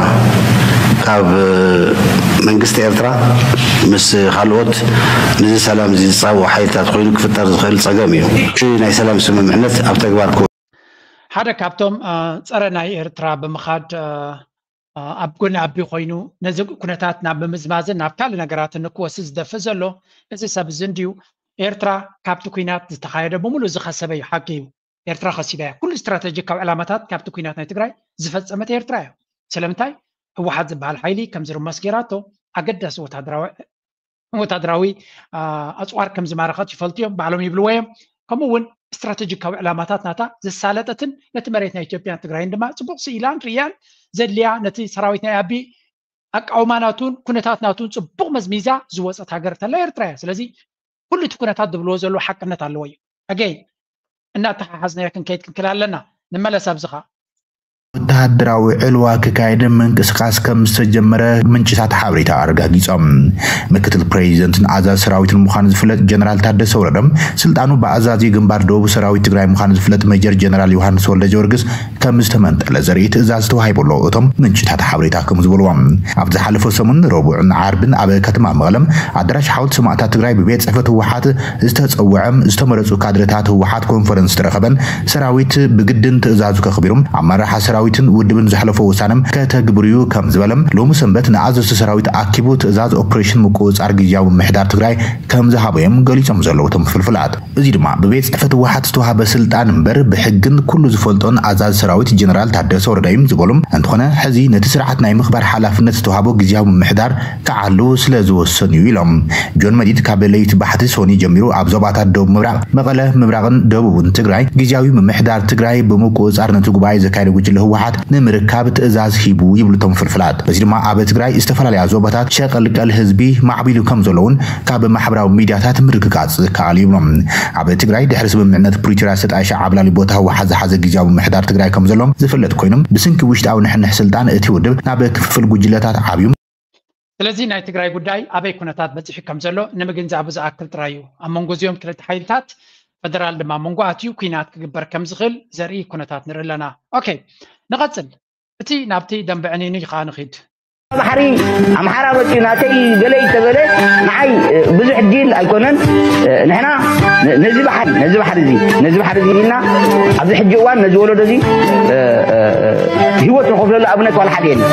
ካብ መንግስቲ ኤርትራ ምስ ካልኦት ንዚ ሰላም እዚ ዝፃብኡ ሓይልታት ኮይኑ ክፍጠር ዝኽእል ፀገም እዩ። እቲ ናይ ሰላም ስምምዕነት ኣብ ተግባር ክወ ሓደ ካብቶም ጸረ ናይ ኤርትራ ብምኻድ ኣብ ጎኒ ኣቢ ኮይኑ ነዚ ኩነታት ናብ ምምዝማዝን ናብ ካልእ ነገራትን ንክወስድ ዝደፍእ ዘሎ እዚ ሰብ እዚ እንድዩ ኤርትራ ካብቲ ኩናት ዝተኻየደ ብምሉእ ዝኸሰበ እዩ ሓቂ እዩ ኤርትራ ከሲባ እያ ኩሉ ስትራተጂካዊ ዕላማታት ካብቲ ኩናት ናይ ትግራይ ዝፈጸመት ኤርትራ እያ ስለምንታይ ህወሓት ዝበሃል ሓይሊ ከም ዝርመስ ጌራቶ ኣገዳሲ ወታደራዊ ወታደራዊ ኣፅዋር ከም ዝማረኸት ይፈልጡ እዮም ባዕሎም ይብልዎ እዮም ከምኡ እውን ስትራተጂካዊ ዕላማታት ናታ ዘሳለጠትን ነቲ መሬት ናይ ኢትዮጵያን ትግራይን ድማ ፅቡቅ ስኢላን ርእያን ዘድልያ ነቲ ሰራዊት ናይ ኣቢ ኣቃውማ ናቱን ኩነታት ናቱን ፅቡቅ መዝሚዛ ዝወፀት ሃገር ተላ ኤርትራ እያ ስለዚ ኩሉ እቲ ኩነታት ዝብልዎ ዘለዎ ሓቅነት ኣለዎ እዩ ኣገይ እናተሓሓዝናዮ ክንከይድ ክንክል ኣለና ንመለስ ኣብዚ ከዓ ወተሃደራዊ ዕልዋ ክካየድን ምንቅስቃስ ከም ዝተጀመረ ምንጭታት ሓበሬታ ኣረጋጊጾም። ምክትል ፕሬዚደንትን ኣዛዚ ሰራዊትን ምዃኑ ዝፍለጥ ጀነራል ታደሰ ወረደ ስልጣኑ ብኣዛዚ ግንባር ደቡብ ሰራዊት ትግራይ ምዃኑ ዝፍለጥ ሜጀር ጀነራል ዮሃንስ ወልደ ጊዮርጊስ ከም ዝተመንጠለ ዘርኢ ትእዛዝ ተዋሂቡ ኣሎ እቶም ምንጭታት ሓበሬታ ከም ዝበልዎ። ኣብ ዝሓለፈ ሰሙን ረቡዕን ዓርብን ኣብ ከተማ መቐለም ኣዳራሽ ሓወልቲ ሰማእታት ትግራይ ብቤት ፅሕፈት ህወሓት ዝተፀወዐ ዝተመረፁ ካድረታት ህወሓት ኮንፈረንስ ዝተረኸበን ሰራዊት ብግድን ትእዛዙ ከኽቢሩ ኣመራርሓ ሰራዊትን ውድብን ዘሕለፎ ውሳነ ከተግብርዩ ከም ዝበለ ሎሚ ሰንበት ንኣዘዝቲ ሰራዊት ኣኪቡ ትእዛዝ ኦፕሬሽን ምቁፅፃር ግዝያዊ ምምሕዳር ትግራይ ከም ዝሃበዮም ገሊፆም ዘለዉ እቶም ፍልፍላት። እዚ ድማ ብቤት ፅሕፈት ህወሓት ዝተዋሃበ ስልጣን እምበር ብሕግን ኩሉ ዝፈልጦን ኣዛዚ ሰራዊት ጀነራል ታደሰ ወረደ እዩ ዝበሉ እንትኾነ ሕዚ ነቲ ስርዓት ናይ ምኽባር ሓላፍነት ዝተዋሃቦ ግዝያዊ ምምሕዳር ክዓሉ ስለ ዝወሰኑ እዩ ኢሎም። ጆን መዲድ ካብ ለይቲ ባሕቲ ሶኒ ጀሚሩ ኣብ ዞባታት ደቡብ ምብራቕ መቐለ ምብራቕን ደቡብን ትግራይ ግዝያዊ ምምሕዳር ትግራይ ብምቁፅፃር ነቲ ጉባኤ ዘካየደ ጉጅለ ህወሓት ንምርካብ ትእዛዝ ሂቡ ይብሉ እቶም ፍልፍላት። በዚ ድማ ኣብ ትግራይ ዝተፈላለያ ዞባታት ሸቐልቀል ህዝቢ ማዕቢሉ ከም ዘሎ እውን ካብ ማሕበራዊ ሚድያታት ምርግጋፅ ዝከኣል ይብሎም። ኣብ ትግራይ ድሕሪ ስምምዕነት ፕሪቶርያ ዝተጣየሸ ዓብላሊ ቦታ ህወሓት ዝሓዘ ግዝያዊ ምምሕዳር ትግራይ ከም ዘሎ ዝፍለጥ ኮይኖም ብስንኪ ውሽጣዊ ንሕንሕ ስልጣን እቲ ውድብ ናብ ክፍፍል ጉጅለታት ዓብዩ ስለዚ ናይ ትግራይ ጉዳይ ኣበይ ኩነታት በፂሑ ከም ዘሎ ንምግንዛቡ ዝኣክል ጥራይ እዩ ኣብ መንጎ እዚኦም ክልተ ሓይልታት ፈደራል ድማ መንጎ ኣትዩ ኩናት ክግበር ከም ዝኽእል ዘርኢ ኩነታት ንርኢ ኣለና ኦኬ ንቐፅል እቲ ናብቲ ደንበ ዕኒኒ ከዓ ንኺድ ባሕሪ ኣምሓራ መፂኡ ናተይ ገለ እዩ ተበለ፣ ንዓይ ብዙሕ ዲል ኣይኮነን። ንሕና ነዚ ባሕሪ ነዚ ባሕሪ እዚ ነዚ ባሕሪ እዚ ኢልና ኣብዚ ሕጂ እዋን ነዚ ወለዶ እዚ ህይወት ንኸፍለሉ ኣብነት ዋላ ሓደ የለን።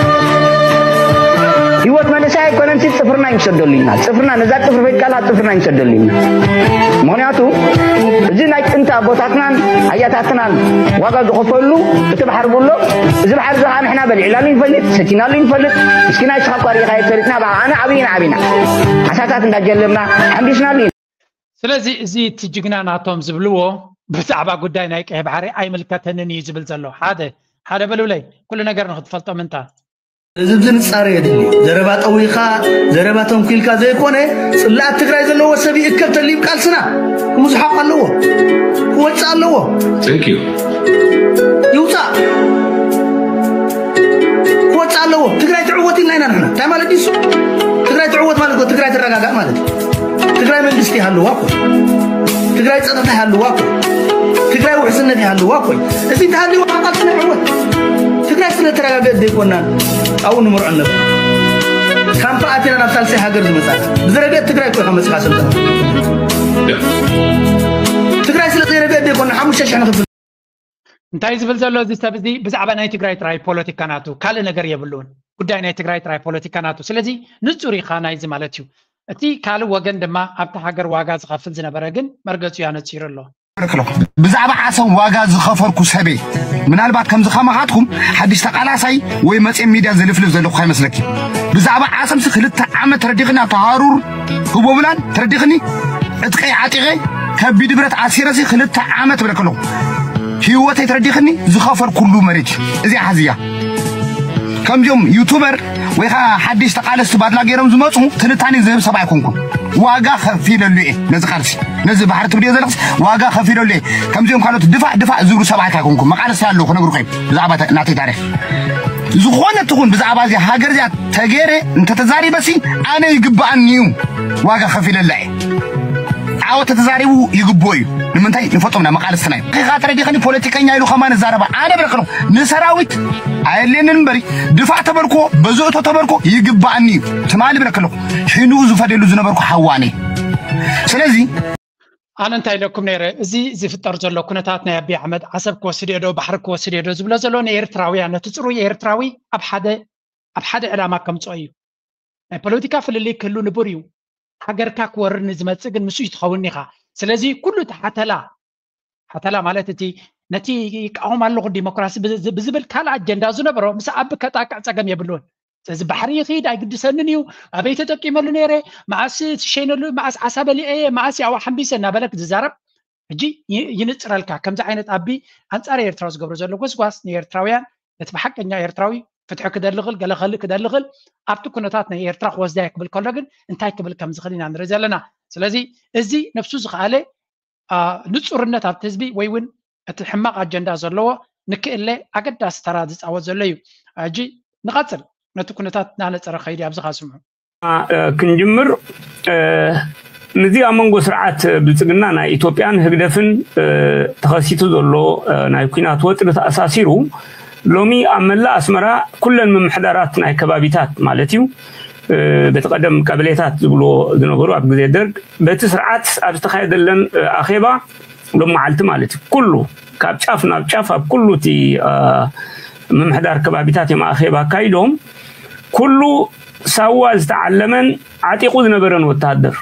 ህይወት መንእሰይ ኣይኮነን፣ ጽፍርና ይንሰደሉ ኢና። ጽፍርና ነዛ ጽፍሪ ፈይድካላ ጽፍርና ይንሰደሉ ኢና። ምኽንያቱ እዚ ናይ ጥንቲ ኣቦታትናን ኣያታትናን ዋጋ ዝኸፈሉ እቲ ባሕሪ ብሎ እዚ ባሕሪ እዚ ከዓ ንሕና በሊዕናሉ ይንፈልጥ፣ ሰቲናሉ ይንፈልጥ። እስኪ ናይ ስኻ እኳ ርኢኻ የትፈልጥና ብኣ ኣነ ዓብይና ዓብይና ዓሳታት እንዳጀለብና ሓምቢስናሉ ኢና። ስለዚ እዚ እቲ ጅግና ናቶም ዝብልዎ ብዛዕባ ጉዳይ ናይ ቀይ ባሕሪ ኣይምልከተንን እዩ ዝብል ዘሎ። ሓደ ሓደ በሉለይ፣ ኩሉ ነገር ንክትፈልጦ ምንታ። እዚ ብዝንጻረ የድሊ። ዘረባ ጠዊኻ ዘረባ ተንኩልካ ዘይኮነ፣ ጽላኣት ትግራይ ዘለዎ ሰብ ይእከብ ተልዩ ቃልስና ክምዝሓቕ ኣለዎ፣ ክወጽእ ኣለዎ። Thank you. ይውጻእ፣ ክወጽእ ኣለዎ። ትግራይ ትዕወት ኢልና ኢና ንሕና። እንታይ ማለት እዩ እሱ? ትግራይ ትዕወት ማለት እኮ ትግራይ ትረጋጋእ ማለት እዩ። ትግራይ መንግስቲ ይሃልዋ እኮ፣ ትግራይ ጸጥታ ይሃልዋ እኮ፣ ትግራይ ውሕስነት ይሃልዋ እኮ። እዚ እንተሃልዋ ቃልስና ይዕወት። ትግራይ ስለ ተረጋገእት ዘይኮና ኣብኡ ንምርዖ ነበር። ካምፓ ኣቲና ናብ ሳልሳይ ሃገር ዝመጻ ብዝረገጥ ትግራይ እኮ ኢኻ መጽኻ ሰልጠና። ትግራይ ስለ ዘይረገጥ ዘይኮና ሓሙሽተ ሽሕ ንኽፍል። እንታይ ዝብል ዘሎ እዚ ሰብ እዚ ብዛዕባ ናይ ትግራይ ጥራይ ፖለቲካ ናቱ ካልእ ነገር የብሉን። ጉዳይ ናይ ትግራይ ጥራይ ፖለቲካ ናቱ። ስለዚ ንጹር ኢኻ ናይዚ ማለት እዩ። እቲ ካልእ ወገን ድማ ኣብቲ ሃገር ዋጋ ዝኸፍል ዝነበረ ግን መርገጹ ያነጺሩ ኣሎ። ብዛዕባ ዓሰብ ዋጋ ዝኸፈልኩ ሰበይ ምናልባት ከምዚ ከማኻትኩም ሓድሽ ተቃላሳይ ወይ መፅእ ሚድያ ዝልፍልፍ ዘለኹ ከይመስለኪ። ብዛዕባ ዓሰብሲ ክልተ ዓመት ተረዲኽኒ ኣብቲ ሃሩር ህቦብላን ተረዲኽኒ ዕጥቀይ ዓጢቐ ከቢድ ብረት ኣሲረሲ ክልተ ዓመት ብለክ ኣለኹ። ህይወተይ ተረዲኽኒ ዝኸፈልኩሉ መሬት እዩ። እዚኣ ሓዝያ። ከምዚኦም ዩቱበር ወይ ከዓ ሓድሽ ተቃለስቲ ባድላ ገይሮም ዝመፁ ትንታኔ ዝህብ ሰብ ኣይኮንኩን። ዋጋ ከፊለሉ እየ ነዚ ቃልሲ ነዚ ባሕሪ ትብልዮ ዘለኽስ ዋጋ ከፊለሉ እየ። ከምዚኦም ካልኦት ድፋዕ ድፋዕ ዝብሉ ሰባት ኣይኮንኩም። መቃለስቲ ኣለዉ ክነግሩኸ ብዛዕባ ናተይ ታሪክ ዝኾነ ትኹን ብዛዕባ እዚ ሃገር እዚኣ ተገይረ እንተተዛሪበሲ ኣነ ይግብኣኒ እዩ። ዋጋ ከፊለላ እየ። ዓወት ተተዛሪቡ ይግብኦ እዩ። ንምንታይ ንፈጦምና መቃለስትና እዩ። ኺኻ ተረዲኸኒ ፖለቲከኛ ኢሉ ከማን እዛረባ ኣነ ብለክሎ ንሰራዊት ኣየድልየንን እምበሪ ድፋዕ ተበልኮ በዝእቶ ተበልኮ ይግብኣኒ እዩ። ትማሊ ብለክለኹ ሒንኡ ዝፈደሉ ዝነበርኩ ሓዋነ። ስለዚ ኣነ እንታይ ኢለኩም ነይረ፣ እዚ ዝፍጠር ዘሎ ኩነታት ናይ ኣቢ ኣሕመድ ዓሰብ ክወስድ እየ ዶ ባሕሪ ክወስድ እየ ዶ ዝብሎ ዘሎ ንኤርትራውያን ነቲ ፅሩይ ኤርትራዊ ኣብ ሓደ ኣብ ሓደ ዕላማ ከምፅኦ እዩ። ናይ ፖለቲካ ፍልልይ ክህሉ ንቡር እዩ። ሃገርካ ክወርር ንዝመፅእ ግን ምስ እዩ ትኸውን ኢኻ። ስለዚ ኩሉ እቲ ሓተላ ሓተላ ማለት እቲ ነቲ ይቃወም ኣለኹ ዲሞክራሲ ብዝብል ካልእ ኣጀንዳ ዝነበሮ ምስ ኣቢ ከጣቅዕ ፀገም የብሉን። ስለዚ ባሕሪ ይኽይድ ኣይግድሰንን እዩ። ኣበይ ተጠቂመሉ ነይረ፣ መዓስ ትሸይነሉ፣ መዓስ ዓሳ በሊዐ እየ፣ መዓስ ያዋ ሓምቢሰ እናበለክ ዝዛረብ ሕጂ ይንፅረልካ። ከምዚ ዓይነት ኣቢ ኣንፃር ኤርትራ ዝገብሮ ዘሎ ጎስጓስ ንኤርትራውያን ነቲ ብሓቀኛ ኤርትራዊ ፍትሒ ክደልኽል ገለ ከልእ ክደልኽል ኣብቲ ኩነታት ናይ ኤርትራ ክወስዳ ክብል ከሎ ግን እንታይ ክብል ከም ዝኽእል ኢና ንርኢ ዘለና። ስለዚ እዚ ነብሱ ዝኸኣለ ንፁርነት ኣብቲ ህዝቢ ወይ እውን እቲ ሕማቕ ኣጀንዳ ዘለዎ ንክእለ ኣገዳሲ ተራ ዝፃወት ዘሎ እዩ። ሕጂ ንቐፅል ነቲ ኩነታት እናነፀረ ከይዲ ኣብዚ ካስምዑ ክንጅምር ምስዚ ኣብ መንጎ ስርዓት ብልፅግና ናይ ኢትዮጵያን ህግደፍን ተኸሲቱ ዘሎ ናይ ኩናት ወጥሪ ተኣሳሲሩ ሎሚ ኣብ መላእ ኣስመራ ኩለን ምምሕዳራት ናይ ከባቢታት ማለት እዩ በቲ ቀደም ቀበሌታት ዝብልዎ ዝነበሩ ኣብ ግዜ ደርግ በቲ ስርዓት ኣብ ዝተኻየደለን ኣኼባ ሎም መዓልቲ ማለት እዩ ኩሉ ካብ ጫፍ ናብ ጫፍ ኣብ ኩሉ እቲ ምምሕዳር ከባቢታት እዮም ኣኼባ ኣካይዶም ኩሉ ሳዋ ዝተዓለመን ዓጢቑ ዝነበረን ወተሃደር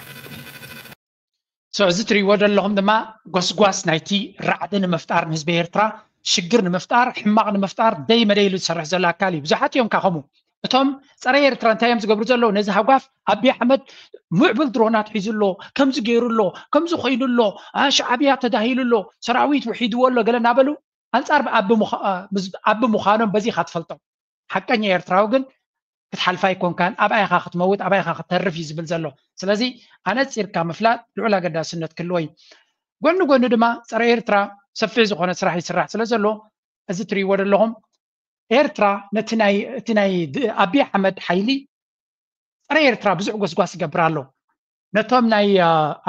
እዚ ትሪእዎ ዘለኹም ድማ ጎስጓስ ናይቲ ራዕዲ ንምፍጣር ንህዝቢ ኤርትራ ሽግር ንምፍጣር ሕማቕ ንምፍጣር ደይ መደይ ኢሉ ዝሰርሕ ዘሎ ኣካል እዩ። ብዙሓት እዮም ካኸሙ እቶም ፀረ ኤርትራ እንታይ እዮም ዝገብሩ ዘለዉ ነዚ ሃጓፍ ኣቢ ኣሕመድ ምዕቡል ድሮናት ሒዙ ኣሎ ከምዚ ገይሩ ኣሎ ከምዚ ኮይኑ ኣሎ ሻዕብያ ተዳሂሉ ኣሎ ሰራዊት ውሒድዎ ኣሎ ገለ እናበሉ ኣንፃር ኣቢ ምዃኖም በዚ ኢኻ ትፈልጦም ሓቀኛ ኤርትራዊ ግን ክትሓልፋ ኣይኮንካን ኣብኣ ኢኻ ክትመውት ኣብኣ ኢኻ ክትተርፍ እዩ ዝብል ዘሎ ስለዚ ኣነፂርካ ምፍላጥ ልዑል ኣገዳስነት ክህልዎ እዩ ጎኒ ጎኒ ድማ ፀረ ኤርትራ ሰፊሕ ዝኾነ ስራሕ ይስራሕ ስለ ዘሎ እዚ ትሪእዎ ዘለኹም ኤርትራ ነቲ ናይ እቲ ናይ ኣቢ ኣሕመድ ሓይሊ ፀረ ኤርትራ ብዙሕ ጎስጓስ ይገብር ኣሎ ነቶም ናይ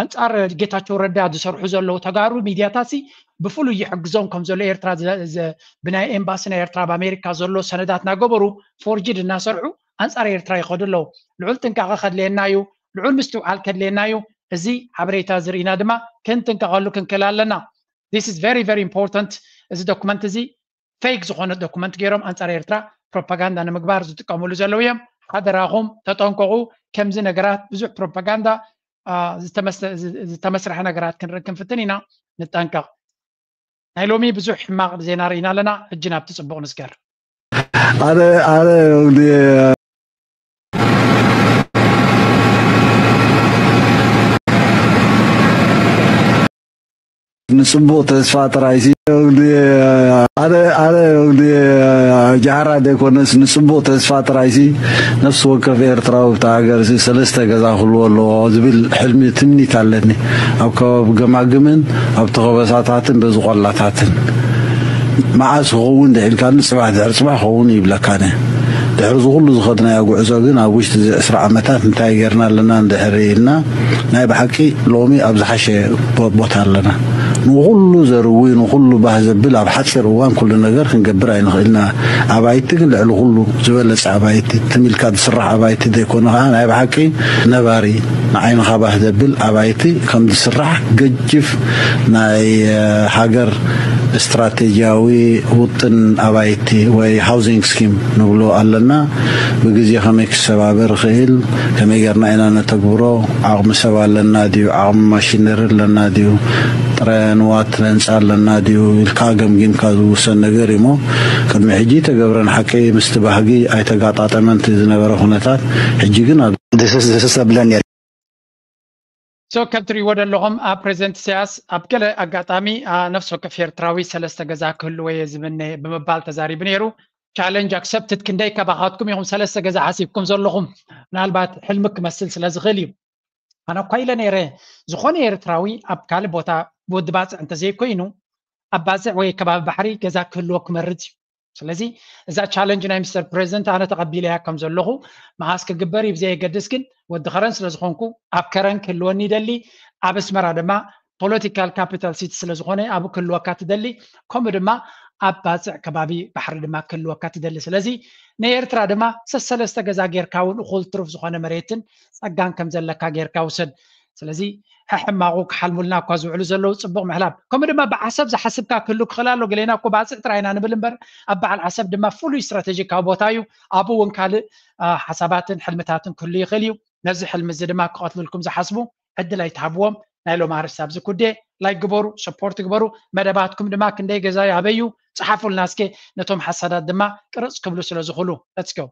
ኣንፃር ጌታቸው ረዳ ዝሰርሑ ዘለዉ ተጋሩ ሚድያታት ብፍሉይ ይሕግዞም ከም ዘሎ ኤርትራ ብናይ ኤምባሲ ናይ ኤርትራ ኣብ ኣሜሪካ ዘሎ ሰነዳት እናገበሩ ፎርጅድ እናሰርሑ ኣንፃር ኤርትራ ይኸዱ ኣለዉ። ልዑል ጥንቃቐ ከድልየና እዩ። ልዑል ምስትውዓል ከድልየና እዩ። እዚ ሓበሬታ ዝርኢና ድማ ክንጥንቀቐሉ ክንክእል ኣለና። This is very very important። እዚ ዶኩመንት እዚ ፌክ ዝኾነ ዶኩመንት ገይሮም ኣንፃር ኤርትራ ፕሮፓጋንዳ ንምግባር ዝጥቀምሉ ዘለዉ እዮም። ሓደራኹም ተጠንቀቑ። ከምዚ ነገራት ብዙሕ ፕሮፓጋንዳ ዝተመስረሐ ነገራት ክንርኢ ክንፍትን ኢና። ንጠንቀቕ። ናይ ሎሚ ብዙሕ ሕማቕ ዜና ርኢና ኣለና። ሕጂ ናብቲ ፅቡቕ ንስገር። ኣነ ኣነ ንፅቡቕ ተስፋ ጥራይሲ ኣነ ኣነ ጃህራ ዘይኮነስ ንፅቡቕ ተስፋ ጥራይሲ ነፍሲ ወከፍ ኤርትራዊ ብታ ሃገር ሰለስተ ገዛ ክህልዎ ኣለዎ ዝብል ሕልሚ ትምኒት ኣለኒ። ኣብ ከባቢ ገማግምን ኣብ ተኸበሳታትን በዚ ቆላታትን መዓስ ክኸውን ድሒልካኒ ፅባሕ ድሕሪ ፅባሕ ክኸውን ይብለካኒ። ድሕሪ ዝኹሉ ዝኸድናዮ ጉዕዞ ግን ኣብ ውሽጢ እዚ ዕስራ ዓመታት እንታይ ጌርና ኣለና እንድሕር ኢልና ናይ ብሓቂ ሎሚ ኣብ ዝሓሸ ቦታ ኣለና። ንኹሉ ዘርዊ ንኹሉ ባህ ዘብል ኣብ ሓፂር እዋን ኩሉ ነገር ክንገብር ኣይንኽእልና። ኣባይቲ ግን ልዕሊ ኩሉ ዝበለፀ ኣባይቲ ትም ኢልካ ዝስራሕ ኣባይቲ ዘይኮነ ከዓ ናይ ብሓቂ ነባሪ ንዓይንኻ ባህ ዘብል ኣባይቲ ከም ዝስራሕ ገጅፍ ናይ ሃገር ስትራቴጂያዊ ውጥን ኣባይቲ ወይ ሃውዚንግ ስኪም ንብሎ ኣለና። ብግዜ ከመይ ክሰባበር ይኽእል፣ ከመይ ጌርና ኢና ነተግብሮ፣ ዓቕሚ ሰብ ኣለና ድዩ፣ ዓቕሚ ማሽነሪ ኣለና ድዩ፣ ጥረ ንዋት ህንፃ ኣለና ድዩ ኢልካ ገምጊምካ ዝውሰን ነገር እዩ እሞ ቅድሚ ሕጂ ተገብረ ንሓቂ ምስቲ ባህጊ ኣይተጋጣጠመን እቲ ዝነበረ ኩነታት። ሕጂ ግን ኣብ ደሰስ ደሰስ ኣብለን ነይረ። So ከም ትሪእዎ ዘለኹም ኣብ ፕሬዚደንት ኢሳያስ ኣብ ገለ ኣጋጣሚ ነፍሲ ወከፍ ኤርትራዊ ሰለስተ ገዛ ክህልዎ እየ ዝምነ ብምባል ተዛሪቡ ነይሩ። ቻለንጅ ኣክሰፕትድ። ክንደይ ከባኻትኩም ኢኹም ሰለስተ ገዛ ሓሲብኩም ዘለኹም? ምናልባት ሕልሚ ክመስል ስለ ዝኽእል እዩ። ኣነ እኳ ኢለ ነይረ ዝኾነ ኤርትራዊ ኣብ ካልእ ቦታ ወዲ ባፅዕ እንተዘይኮይኑ ኣብ ባፅዕ ወይ ከባቢ ባሕሪ ገዛ ክህልዎ ክመርፅ እዩ። ስለዚ እዛ ቻለንጅ ናይ ሚስተር ፕሬዚደንት ኣነ ተቐቢለያ ከም ዘለኹ መዓስ ክግበር እዩ ብዘየገድስ ግን ወዲ ከረን ስለ ዝኾንኩ ኣብ ከረን ክህልወኒ ይደሊ። ኣብ ኣስመራ ድማ ፖለቲካል ካፒታል ሲቲ ስለ ዝኾነ ኣብኡ ክህልወካ ትደሊ። ከምኡ ድማ ኣብ ባፅዕ ከባቢ ባሕሪ ድማ ክህልወካ ትደሊ። ስለዚ ንኤርትራ ድማ ሰሰለስተ ገዛ ጌርካ እውን እኹል ትሩፍ ዝኾነ መሬትን ጸጋን ከም ዘለካ ጌርካ ውሰድ። ስለዚ ሕሕማቑ ክሓልሙልና እኳ ዝውዕሉ ዘለዉ ጽቡቕ ምሕላብ። ከምኡ ድማ ብዓሰብ ዝሓስብካ ክህሉ ክኽእል ኣሎ። ገሌና እኮ ባጽዕ ጥራይ ኢና ንብል እምበር ኣብ በዓል ዓሰብ ድማ ፍሉይ ስትራቴጂካዊ ቦታ እዩ። ኣብኡ እውን ካልእ ሓሳባትን ሕልምታትን ክህሉ ይኽእል እዩ። ነዚ ሕልሚ እዚ ድማ ክቐትሉልኩም ዝሓስቡ ዕድል ኣይትሃብዎም። ናይ ሎም ኣርእስቲ ኣብዚ ኩዴ ላይክ ግበሩ፣ ሰፖርት ግበሩ። መደባትኩም ድማ ክንደይ ገዛ ያበዩ ጽሓፉልና እስከ ነቶም ሓሳዳት ድማ ቅርጽ ክብሉ ስለ ዝኽእሉ። Let's go።